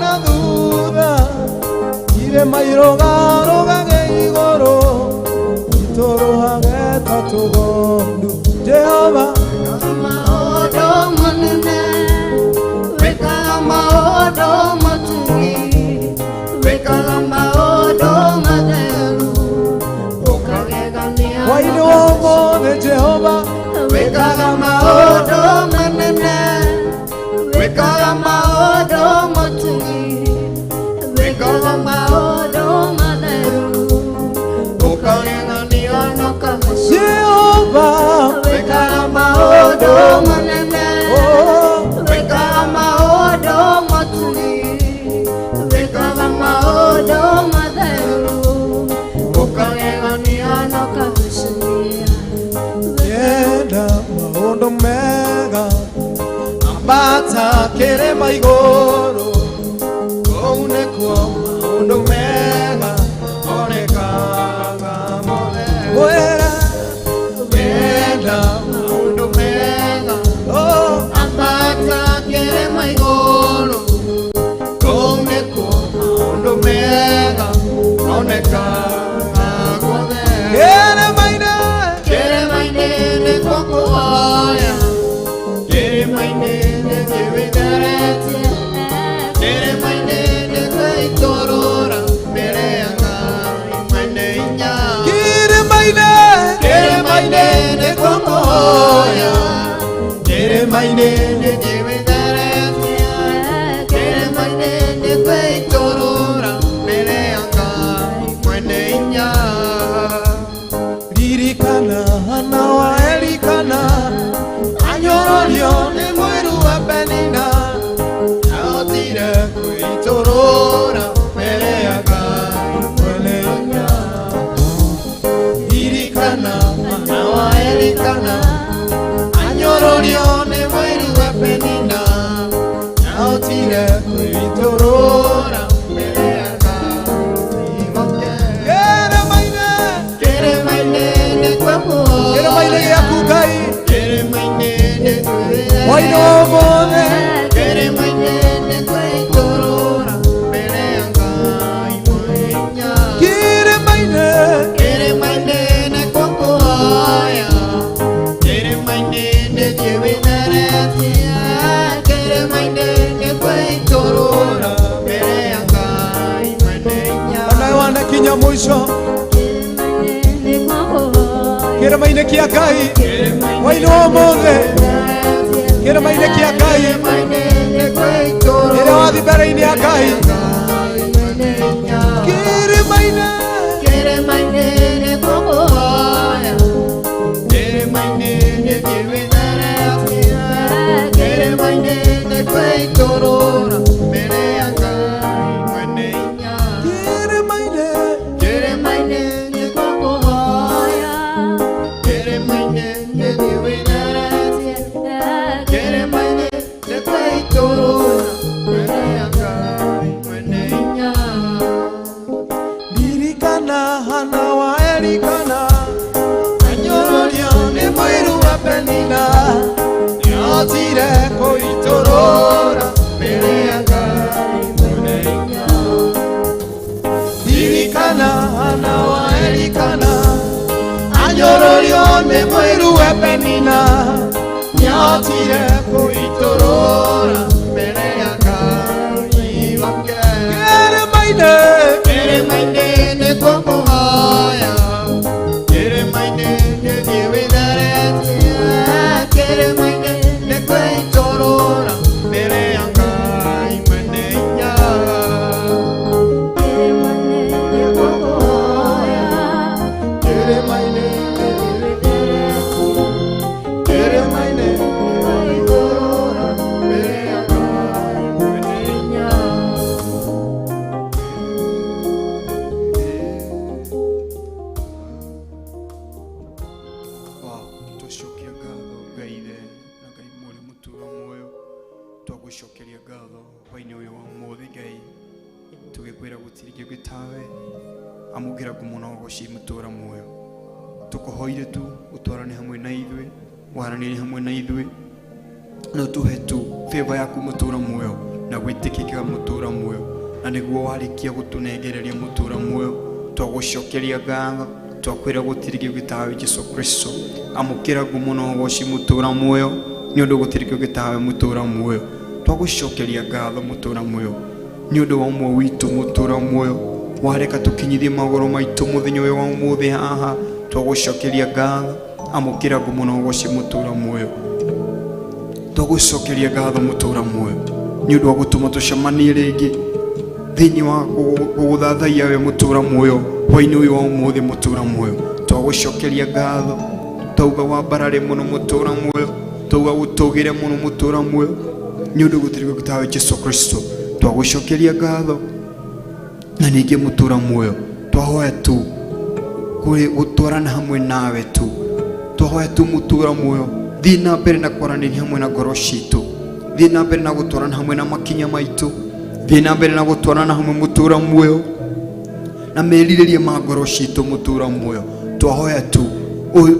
na thutha irĩma irũgarũgage igũrũ itũrũhage ta tũgondu Jehova Maũndũ manene wĩkaga maũndũ matugi wĩkaga maũndũ matheru ũkagegania Hwaĩ-inĩ wa ũmũthĩ Jehova wĩkaga maũndũ manene wĩkaga maũndũ matugi wĩkaga maũndũ matheru ũkagegania na ũkagegania Jehova wĩkaga maũndũ manene oh wĩkaga maũndũ matugi wĩkaga maũndũ matheru ũkagegania na ũkagegania Yenda maũndũ mega ambata kĩrĩma igũrũ kũu nĩkuo maũndũ mega monekaga mothe Wera wenda maũndũ mega oh ambata kĩrĩma igũrũ kũu nĩkuo maũndũ mega monekaga guothe kĩrĩma-inĩ kĩrĩma-inĩ nĩkuo kũhoya kĩrĩma-inĩ nĩkĩwĩtheretie kĩrĩma-inĩ nĩkwĩitũrũra mbere ya Ngai mwene hinya kĩrĩma-inĩ kĩrĩma-inĩ nĩkuo kũhoya kĩrĩma-inĩ nĩkĩwĩtheretie kĩrĩma-inĩ nĩkwĩitũrũra mbere ya Ngai mwene hinya ririkana Hana wa Elikana anyororio nĩ mũiru wa Penina ahotire kwĩitũrũra mbere ya Ngai mwene hinya ririkana Hana wa Elikana anyororio nĩ mũiru wa Penina ahotire kwĩitũrũra mbere ya Ngai wake kĩrĩma-inĩ kĩrĩma-inĩ nĩkuo kũhoya kĩrĩma-inĩ gĩaku Ngai kĩrĩma-inĩ nĩkuo hwaĩ-inĩ wa ũmũthĩ kĩrĩma-inĩ nĩkwĩitũrũra mbere ya Ngai mwene hinya kĩrĩma-inĩ kĩrĩma-inĩ nĩkuo kũhoya kĩrĩma-inĩ nĩkĩwĩtheretie kĩrĩma-inĩ nĩkwĩitũrũra mbere ya Ngai mwene hinya onawe wanakinya mũico kĩrĩma-inĩ kĩa Ngai hwaĩ-inĩ wa ũmũthĩ kĩrĩma-inĩ kĩa Ngai kĩrĩma-inĩ nĩkwĩitũrũra rĩrĩa wathiĩ mbere-inĩ ya Ngai mwene hinya kĩrĩma-inĩ kĩrĩma-inĩ nĩkuo kũhoya kĩrĩma-inĩ nĩkĩwĩtheretie kĩrĩma-inĩ nĩkwĩitũrũra mbere ya Ngai mwene hinya kĩrĩma-inĩ kĩrĩma-inĩ nĩkuo kũhoya kĩrĩma-inĩ nĩkĩwĩtheretie kĩrĩma-inĩ nĩkwĩitũrũra mbere ya Ngai mwene hinya ririkana Hana wa Elikana anyororio nĩ mũiru wa Penina nĩahotire kũitũrũra mbere ya Ngai mwene hinya ririkana Hana wa Elikana anyororio nĩ mũiru wa Penina nĩahotire kũitũrũra mbere ya Ngai wake kĩrĩma-inĩ kĩrĩma-inĩ nĩkuo kũhoya kĩrĩma-inĩ nĩkĩwĩtheretie kĩrĩma-inĩ nĩkwĩitũrũra mbere ya Ngai mwene hinya nĩkuo kũhoya kĩrĩma-inĩ kĩrĩma-inĩ nĩkwĩitũrũra mbere ya Ngai mwene hinya Wow, twacokia ngatho Ngai ithe na Ngai mũrĩ mũtura muoyo twagũcokeria ngatho hwaĩ-inĩ ũyũ wa ũmũthĩ Ngai tũgĩkwĩra gũtirĩ kĩngĩ tawe amũkĩra ngumo na ũgoci mũtũra muoyo tũkũhoire tu ũtwarane hamwe na ithuĩ waranĩrie hamwe na ithuĩ na ũtũhe tu favor yaku mũtũra muoyo Na gwĩtĩkĩka mũtũra muoyo na nĩguo warĩkia gũtũnengereria mũtũra muoyo twagũcokeria ngatho twakwĩra gũtirĩ kĩndũ gĩtawe Jesu Kristo amũkĩra ngumo na ũgoci mũtũra muoyo nĩ ũndũ gũtirĩ kĩndũ gĩtawe mũtũra muoyo twagũcokeria ngatho mũtũra muoyo nĩ ũndũ wa ũmwe witũ mũtũra muoyo wareka tũkinyithie magũrũ maitũ mũthenya ũyũ wa ũmũthĩ haha twagũcokeria ngatho amũkĩra ngumo na ũgoci mũtũra muoyo twagũcokeria ngatho mũtũra muoyo nĩ ũndũ wa gũtũma tũcemanie rĩngĩ thĩinĩ wa gũgũthathaiya we mũtũra muoyo hwainĩ ũyũ wa ũmũthĩ mũtũra muoyo twagũcokeria ngatho twauga wambarare mũno mũtũra muoyo twauga gũtũgĩre mũno mũtũra muoyo nĩ ũndũ gũtirĩ gũtawe Jesu Kristo twagũcokeria ngatho na ningĩ mũtũra muoyo twahoya tu gũtwarana hamwe nawe tu twahoya tu mũtũra muoyo thiĩ na mbere na kwaranĩria hamwe na ngoro citũ thiĩ na mbere na gũtwarana hamwe na makinya maitũ thiĩ na mbere na gũtwarana hamwe mũtũra muoyo na merirĩria ma ngoro citũ mũtũra muoyo twahoya tu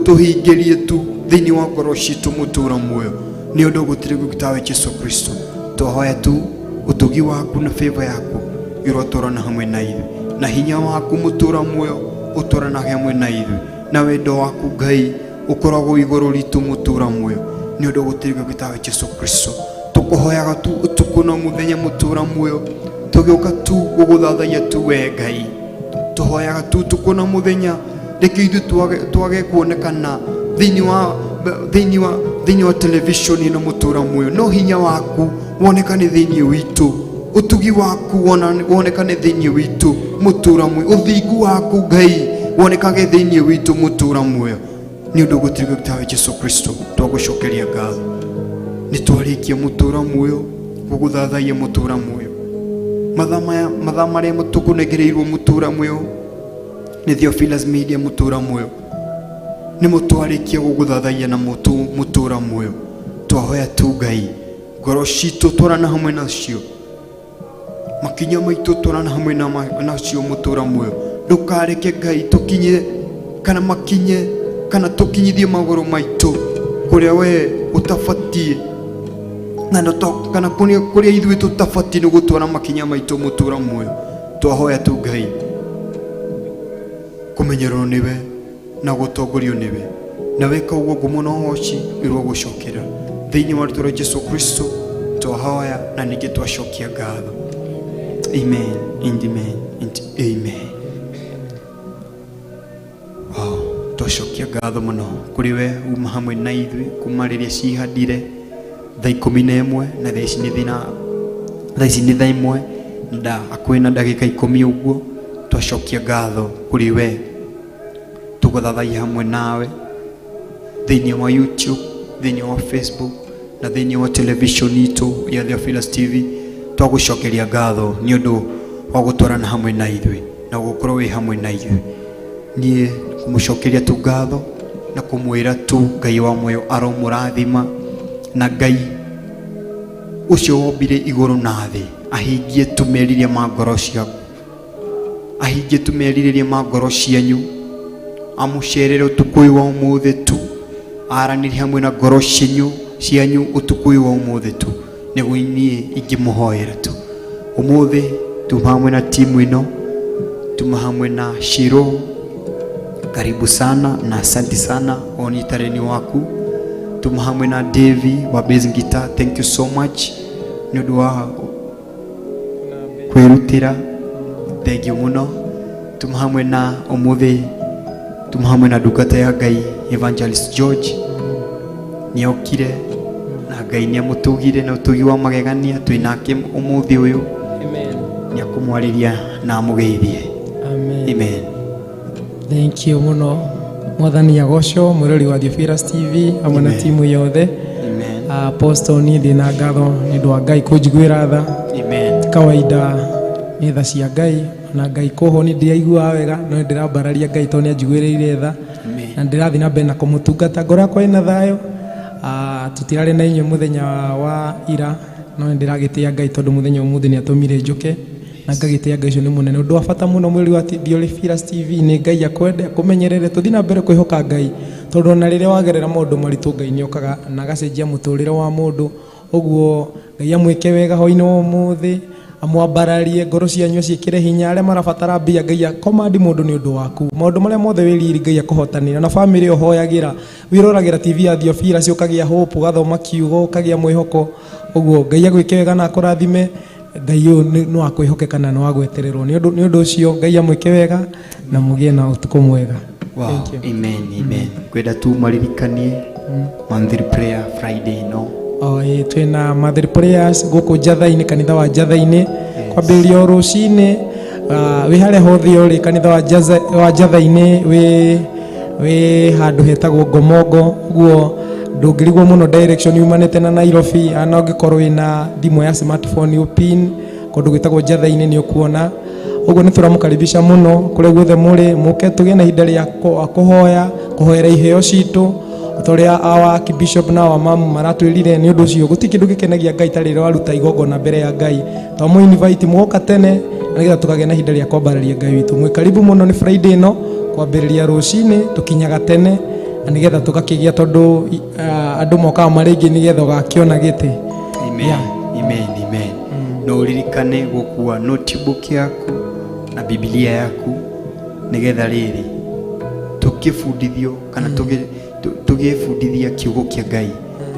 tũhingĩrie tu thĩinĩ wa ngoro citũ mũtũra muoyo nĩ ũndũ gũtirĩ gũtawe Jesu Kristo twahoya tu ũtugi waku na favor yaku ĩrotwarana hamwe na ithuĩ na hinya waku mũtũra muoyo ũtwaranage hamwe na ithuĩ na wendo waku Ngai ũkoragwo igũrũ ritũ mũtũra muoyo nĩ ũndũ gũtirĩ gũtawe Jesu Kristo tũkũhoyaga tu ũtukũ na mũthenya mũtũra muoyo tũgĩũka tu gũgũthathaiya tu we Ngai tũhoyaga tu ũtukũ na mũthenya reke ithuĩ twage kuonekana thĩinĩ wa television ĩno mũtũra muoyo no hinya waku wonekane thĩinĩ witũ ũtugi waku wonekane thĩinĩ witũ mũtũra muoyo ũthingu waku Ngai wonekage thĩinĩ witũ mũtũra muoyo nĩ ũndũ gũtirĩ gũtawe Jesu Kristo twagũcokeria ngatho nĩ twarĩkia mũtũra muoyo gũgũthathaiya mũtũra muoyo mathaa marĩa tũkũnengereirwo mũtũra muoyo nĩ Theophilus Media mũtũra muoyo nĩ mũtwarĩkia gũgũthathaiya na mũtũra muoyo twahoya tu Ngai ngoro citũ twarana hamwe nacio makinya maitũ twarana hamwe nacio mũtũra muoyo ndũkareke Ngai tũkinye kana makinye kana tũkinyithie magũrũ maitũ kũrĩa we ũtabatiĩ kana kũrĩa ithuĩ tũtabatiĩ nĩ gũtwara makinya maitũ mũtũra muoyo twahoya tu Ngai kũmenyererwo nĩwe na gũtongorio nĩwe na weka ũguo ngumo na ũgoci ĩrogũcokera thĩinĩ wa rĩtwa rĩa Jesu Kristo twahoya na ningĩ twacokia ngatho. Amen and amen and amen. Wow, twacokia ngatho mũno kũrĩ we uma hamwe na ithuĩ kuma rĩrĩa cihandire thaa 11 na thaa ici nĩ thaa 1 na hakuhĩ na ndagĩka 10 ũguo. Twacokia ngatho kũrĩ we tũgũthathaiya hamwe nawe thĩinĩ wa YouTube, thĩinĩ wa Facebook na thĩinĩ wa television itũ ya Theophilus TV. Twagũcokeria ngatho nĩ ũndũ wa gũtwarana hamwe na ithuĩ na gũkorwo wĩ hamwe na ithuĩ. Niĩ kũmũcokeria tu ngatho na kũmwĩra tu Ngai wa muoyo aromũrathima na Ngai ũcio wombire igũrũ na thĩ ahingie tu merirĩria ma ngoro ciaku, ahingie tu merirĩria ma ngoro cianyu, amũcerere ũtukũ ũyũ wa ũmũthĩ tu, aranĩrie hamwe na ngoro cianyu ũtukũ ũyũ wa ũmũthĩ tu, nĩguo niĩ ingĩmũhoera tu. Ũmũthĩ tuma hamwe na timu ĩno, tuma hamwe na Shiro, karibu sana na asante sana ũnyitanĩri waku. Tuma hamwe na Davy wa bass guitar, thank you so much nĩ ũndũ wa kwĩrutĩra, thank you mũno. Tuma hamwe na ũmũthĩ, tuma hamwe na ndungata ya Ngai Evangelist George, nĩokire na Ngai nĩamũtugire na ũtugi wa magegania, twĩ nake ũmũthĩ ũyũ. Amen. Nĩakũmwarĩria na amũgeithie. Amen. Amen. Thank you mũno mwathani agocwo mwĩrori wa Theophilus TV hamwe na timu yothe. Amen. Apostle niĩ ndĩna ngatho nĩ ũndũ wa Ngai kũnjiguĩra tha. Amen. Kawaida nĩ tha cia Ngai na Ngai kũhwo nĩ ndĩraiguaga wega no ndĩrambararia Ngai tondũ nĩ anjiguĩrĩire tha na ndĩrathiĩ na mbere na kũmũtungata ngoro yakwa ĩna thayũ. Tũtirarĩ na inyuĩ mũthenya wa ira no nĩ ndĩragĩtĩa Ngai tondũ mũthenya ũmũthĩ nĩ atũmire njũke na ngagĩtĩa Ngai ũcio nĩ mũnene. Ũndũ wa bata mũno mwĩrori wa Theophilus TV nĩ Ngai akwende akũmenyerere, tũthiĩ na mbere kwĩhoka Ngai tondũ ona rĩrĩa wagerera maũndũ maritũ Ngai nĩ okaga na agacenjia mũtũrĩre wa mũndũ. Ũguo Ngai amwĩke wega hwainĩ wa ũmũthĩ, amwambararie ngoro cianyu ciĩkĩre hinya. Arĩa marabatara mbia Ngai akomandi mũndũ nĩ ũndũ waku. Maũndũ marĩa mothe wĩriri Ngai akũhotanĩra. Na bamĩrĩ ũhoyagĩra, wĩroragĩra TV ya Theophilus ũkagĩa hope, ũgathoma kiugo ũkagĩa mwĩhoko. Ũguo Ngai agwĩke wega na akũrathime. Ngai ũyũ nĩ wa kwĩhokeka na nĩ wa gwetererwo. Nĩ ũndũ ũcio Ngai amwĩke wega na mũgĩe na ũtukũ mwega. Wow. Thank you. Amen, amen. Kwenda tu maririkanie monthly prayer Friday no. Twĩna monthly prayers gũkũ Njatha-inĩ, kanitha wa Njatha-inĩ. Kwambĩrĩria o rũcinĩ, wĩ harĩa hothe ũrĩ kanitha wa Njatha-inĩ wĩ handũ hetagwo Ngomongo. Ũguo ndũngĩrigwo mũno direction yumanĩte na Nairobi, ana ũngĩkorwo wĩna thimũ ya smartphone ũpin kũndũ gwĩtagwo Njatha-inĩ nĩ ũkuona. Ũguo nĩ tũramũkaribisha mũno kũrĩa guothe mũrĩ, mũke tũgĩe na ihinda rĩa kũhoya, kũhoera iheo citũ ta ũrĩa our Archbishop na our mamu maratwĩrire. Nĩ ũndũ ũcio gũtirĩ kĩndũ gĩkenagia Ngai ta rĩrĩa waruta igongona mbere ya Ngai. Twamũ invite mũgoka tene na nĩgetha tũkagĩa na ihinda rĩa kwambararia Ngai witũ. Mwĩ karibu mũno, nĩ Friday ĩno kwambĩrĩria rũcinĩ tũkinyaga tene na nĩgetha tũgakĩgĩa, tondũ andũ mokaga marĩ aingĩ nĩgetha ũgakĩona gĩtĩ. Amen. Yeah. Amen, amen. No ũririkane gũkua notebook yaku na Biblia yaku nĩgetha rĩrĩ tũkĩbundithio kana tũgĩbundithia kiugo kĩa Ngai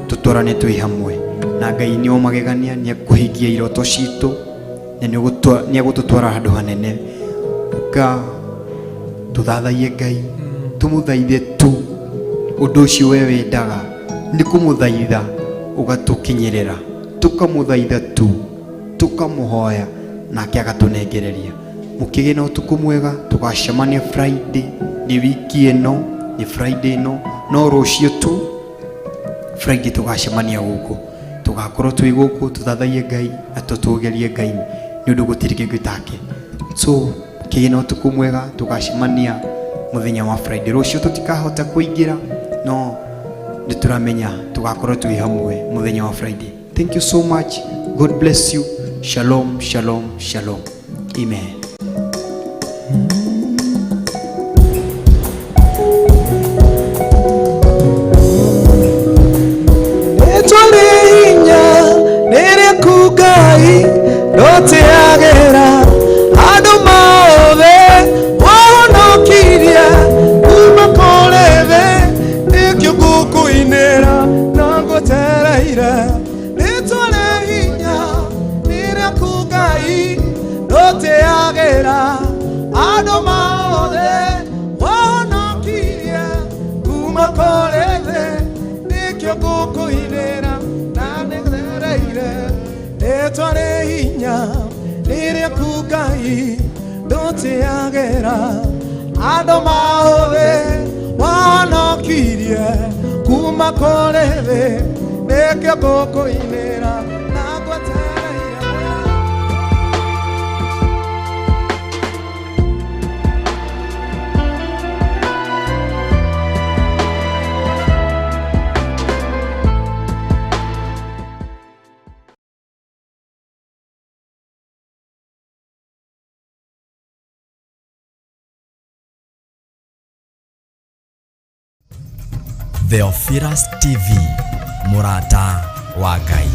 tũtwarane twĩ hamwe na Ngai. Nĩ omagegania, nĩ ekũhingia iroto citũ na nĩ egũtũtwara handũ hanene. Ũka tũthathaiye Ngai, tũmũthaithe tu ũndũ ũcio we wendaga nĩ kũmũthaitha, ũgatũkinyĩrĩra, tũkamũthaitha tu, tũkamũhoya nake agatũnengereria. Mũkĩgĩe na ũtukũ mwega, tũgacemania Friday. Nĩ wiki ĩno, nĩ Friday ĩno, no rũciũ tu Friday tũgacemania gũkũ, tũgakorwo twĩ gũkũ tũthathaiye Ngai na tũtũgerie Ngai nĩ ũndũ gũtirĩ kĩngĩ take. So kĩgĩe na ũtukũ mwega, tũgacemania mũthenya wa Friday. Rũciũ tũtikahota kũingĩra, no nĩ tũramenya tũgakorwo twĩ hamwe mũthenya wa Friday. Thank you so much. God bless you. Shalom, shalom, shalom. Amen. Rĩtwa hinya nĩ rĩaku Ngai, ndũtĩagĩra andũ mothe, wahonokirie kuma kũrĩ thĩ, nĩkĩo ngũkũinĩra na ngũtereire. Rĩtwa rĩ hinya nĩ rĩaku Ngai, ndũtĩagĩra andũ mothe, wahonokirie kuma kũrĩ thĩ, nĩkĩo ngũkũinĩra na nĩthereire. Rĩtwa rĩ hinya nĩ rĩaku Ngai, ndũtĩagĩra andũ mothe, wahonokirie kuma kũrĩ thĩ, nĩkĩo ngũkũinĩra na ngwetereire. Theophilus TV, mũrata wa Ngai.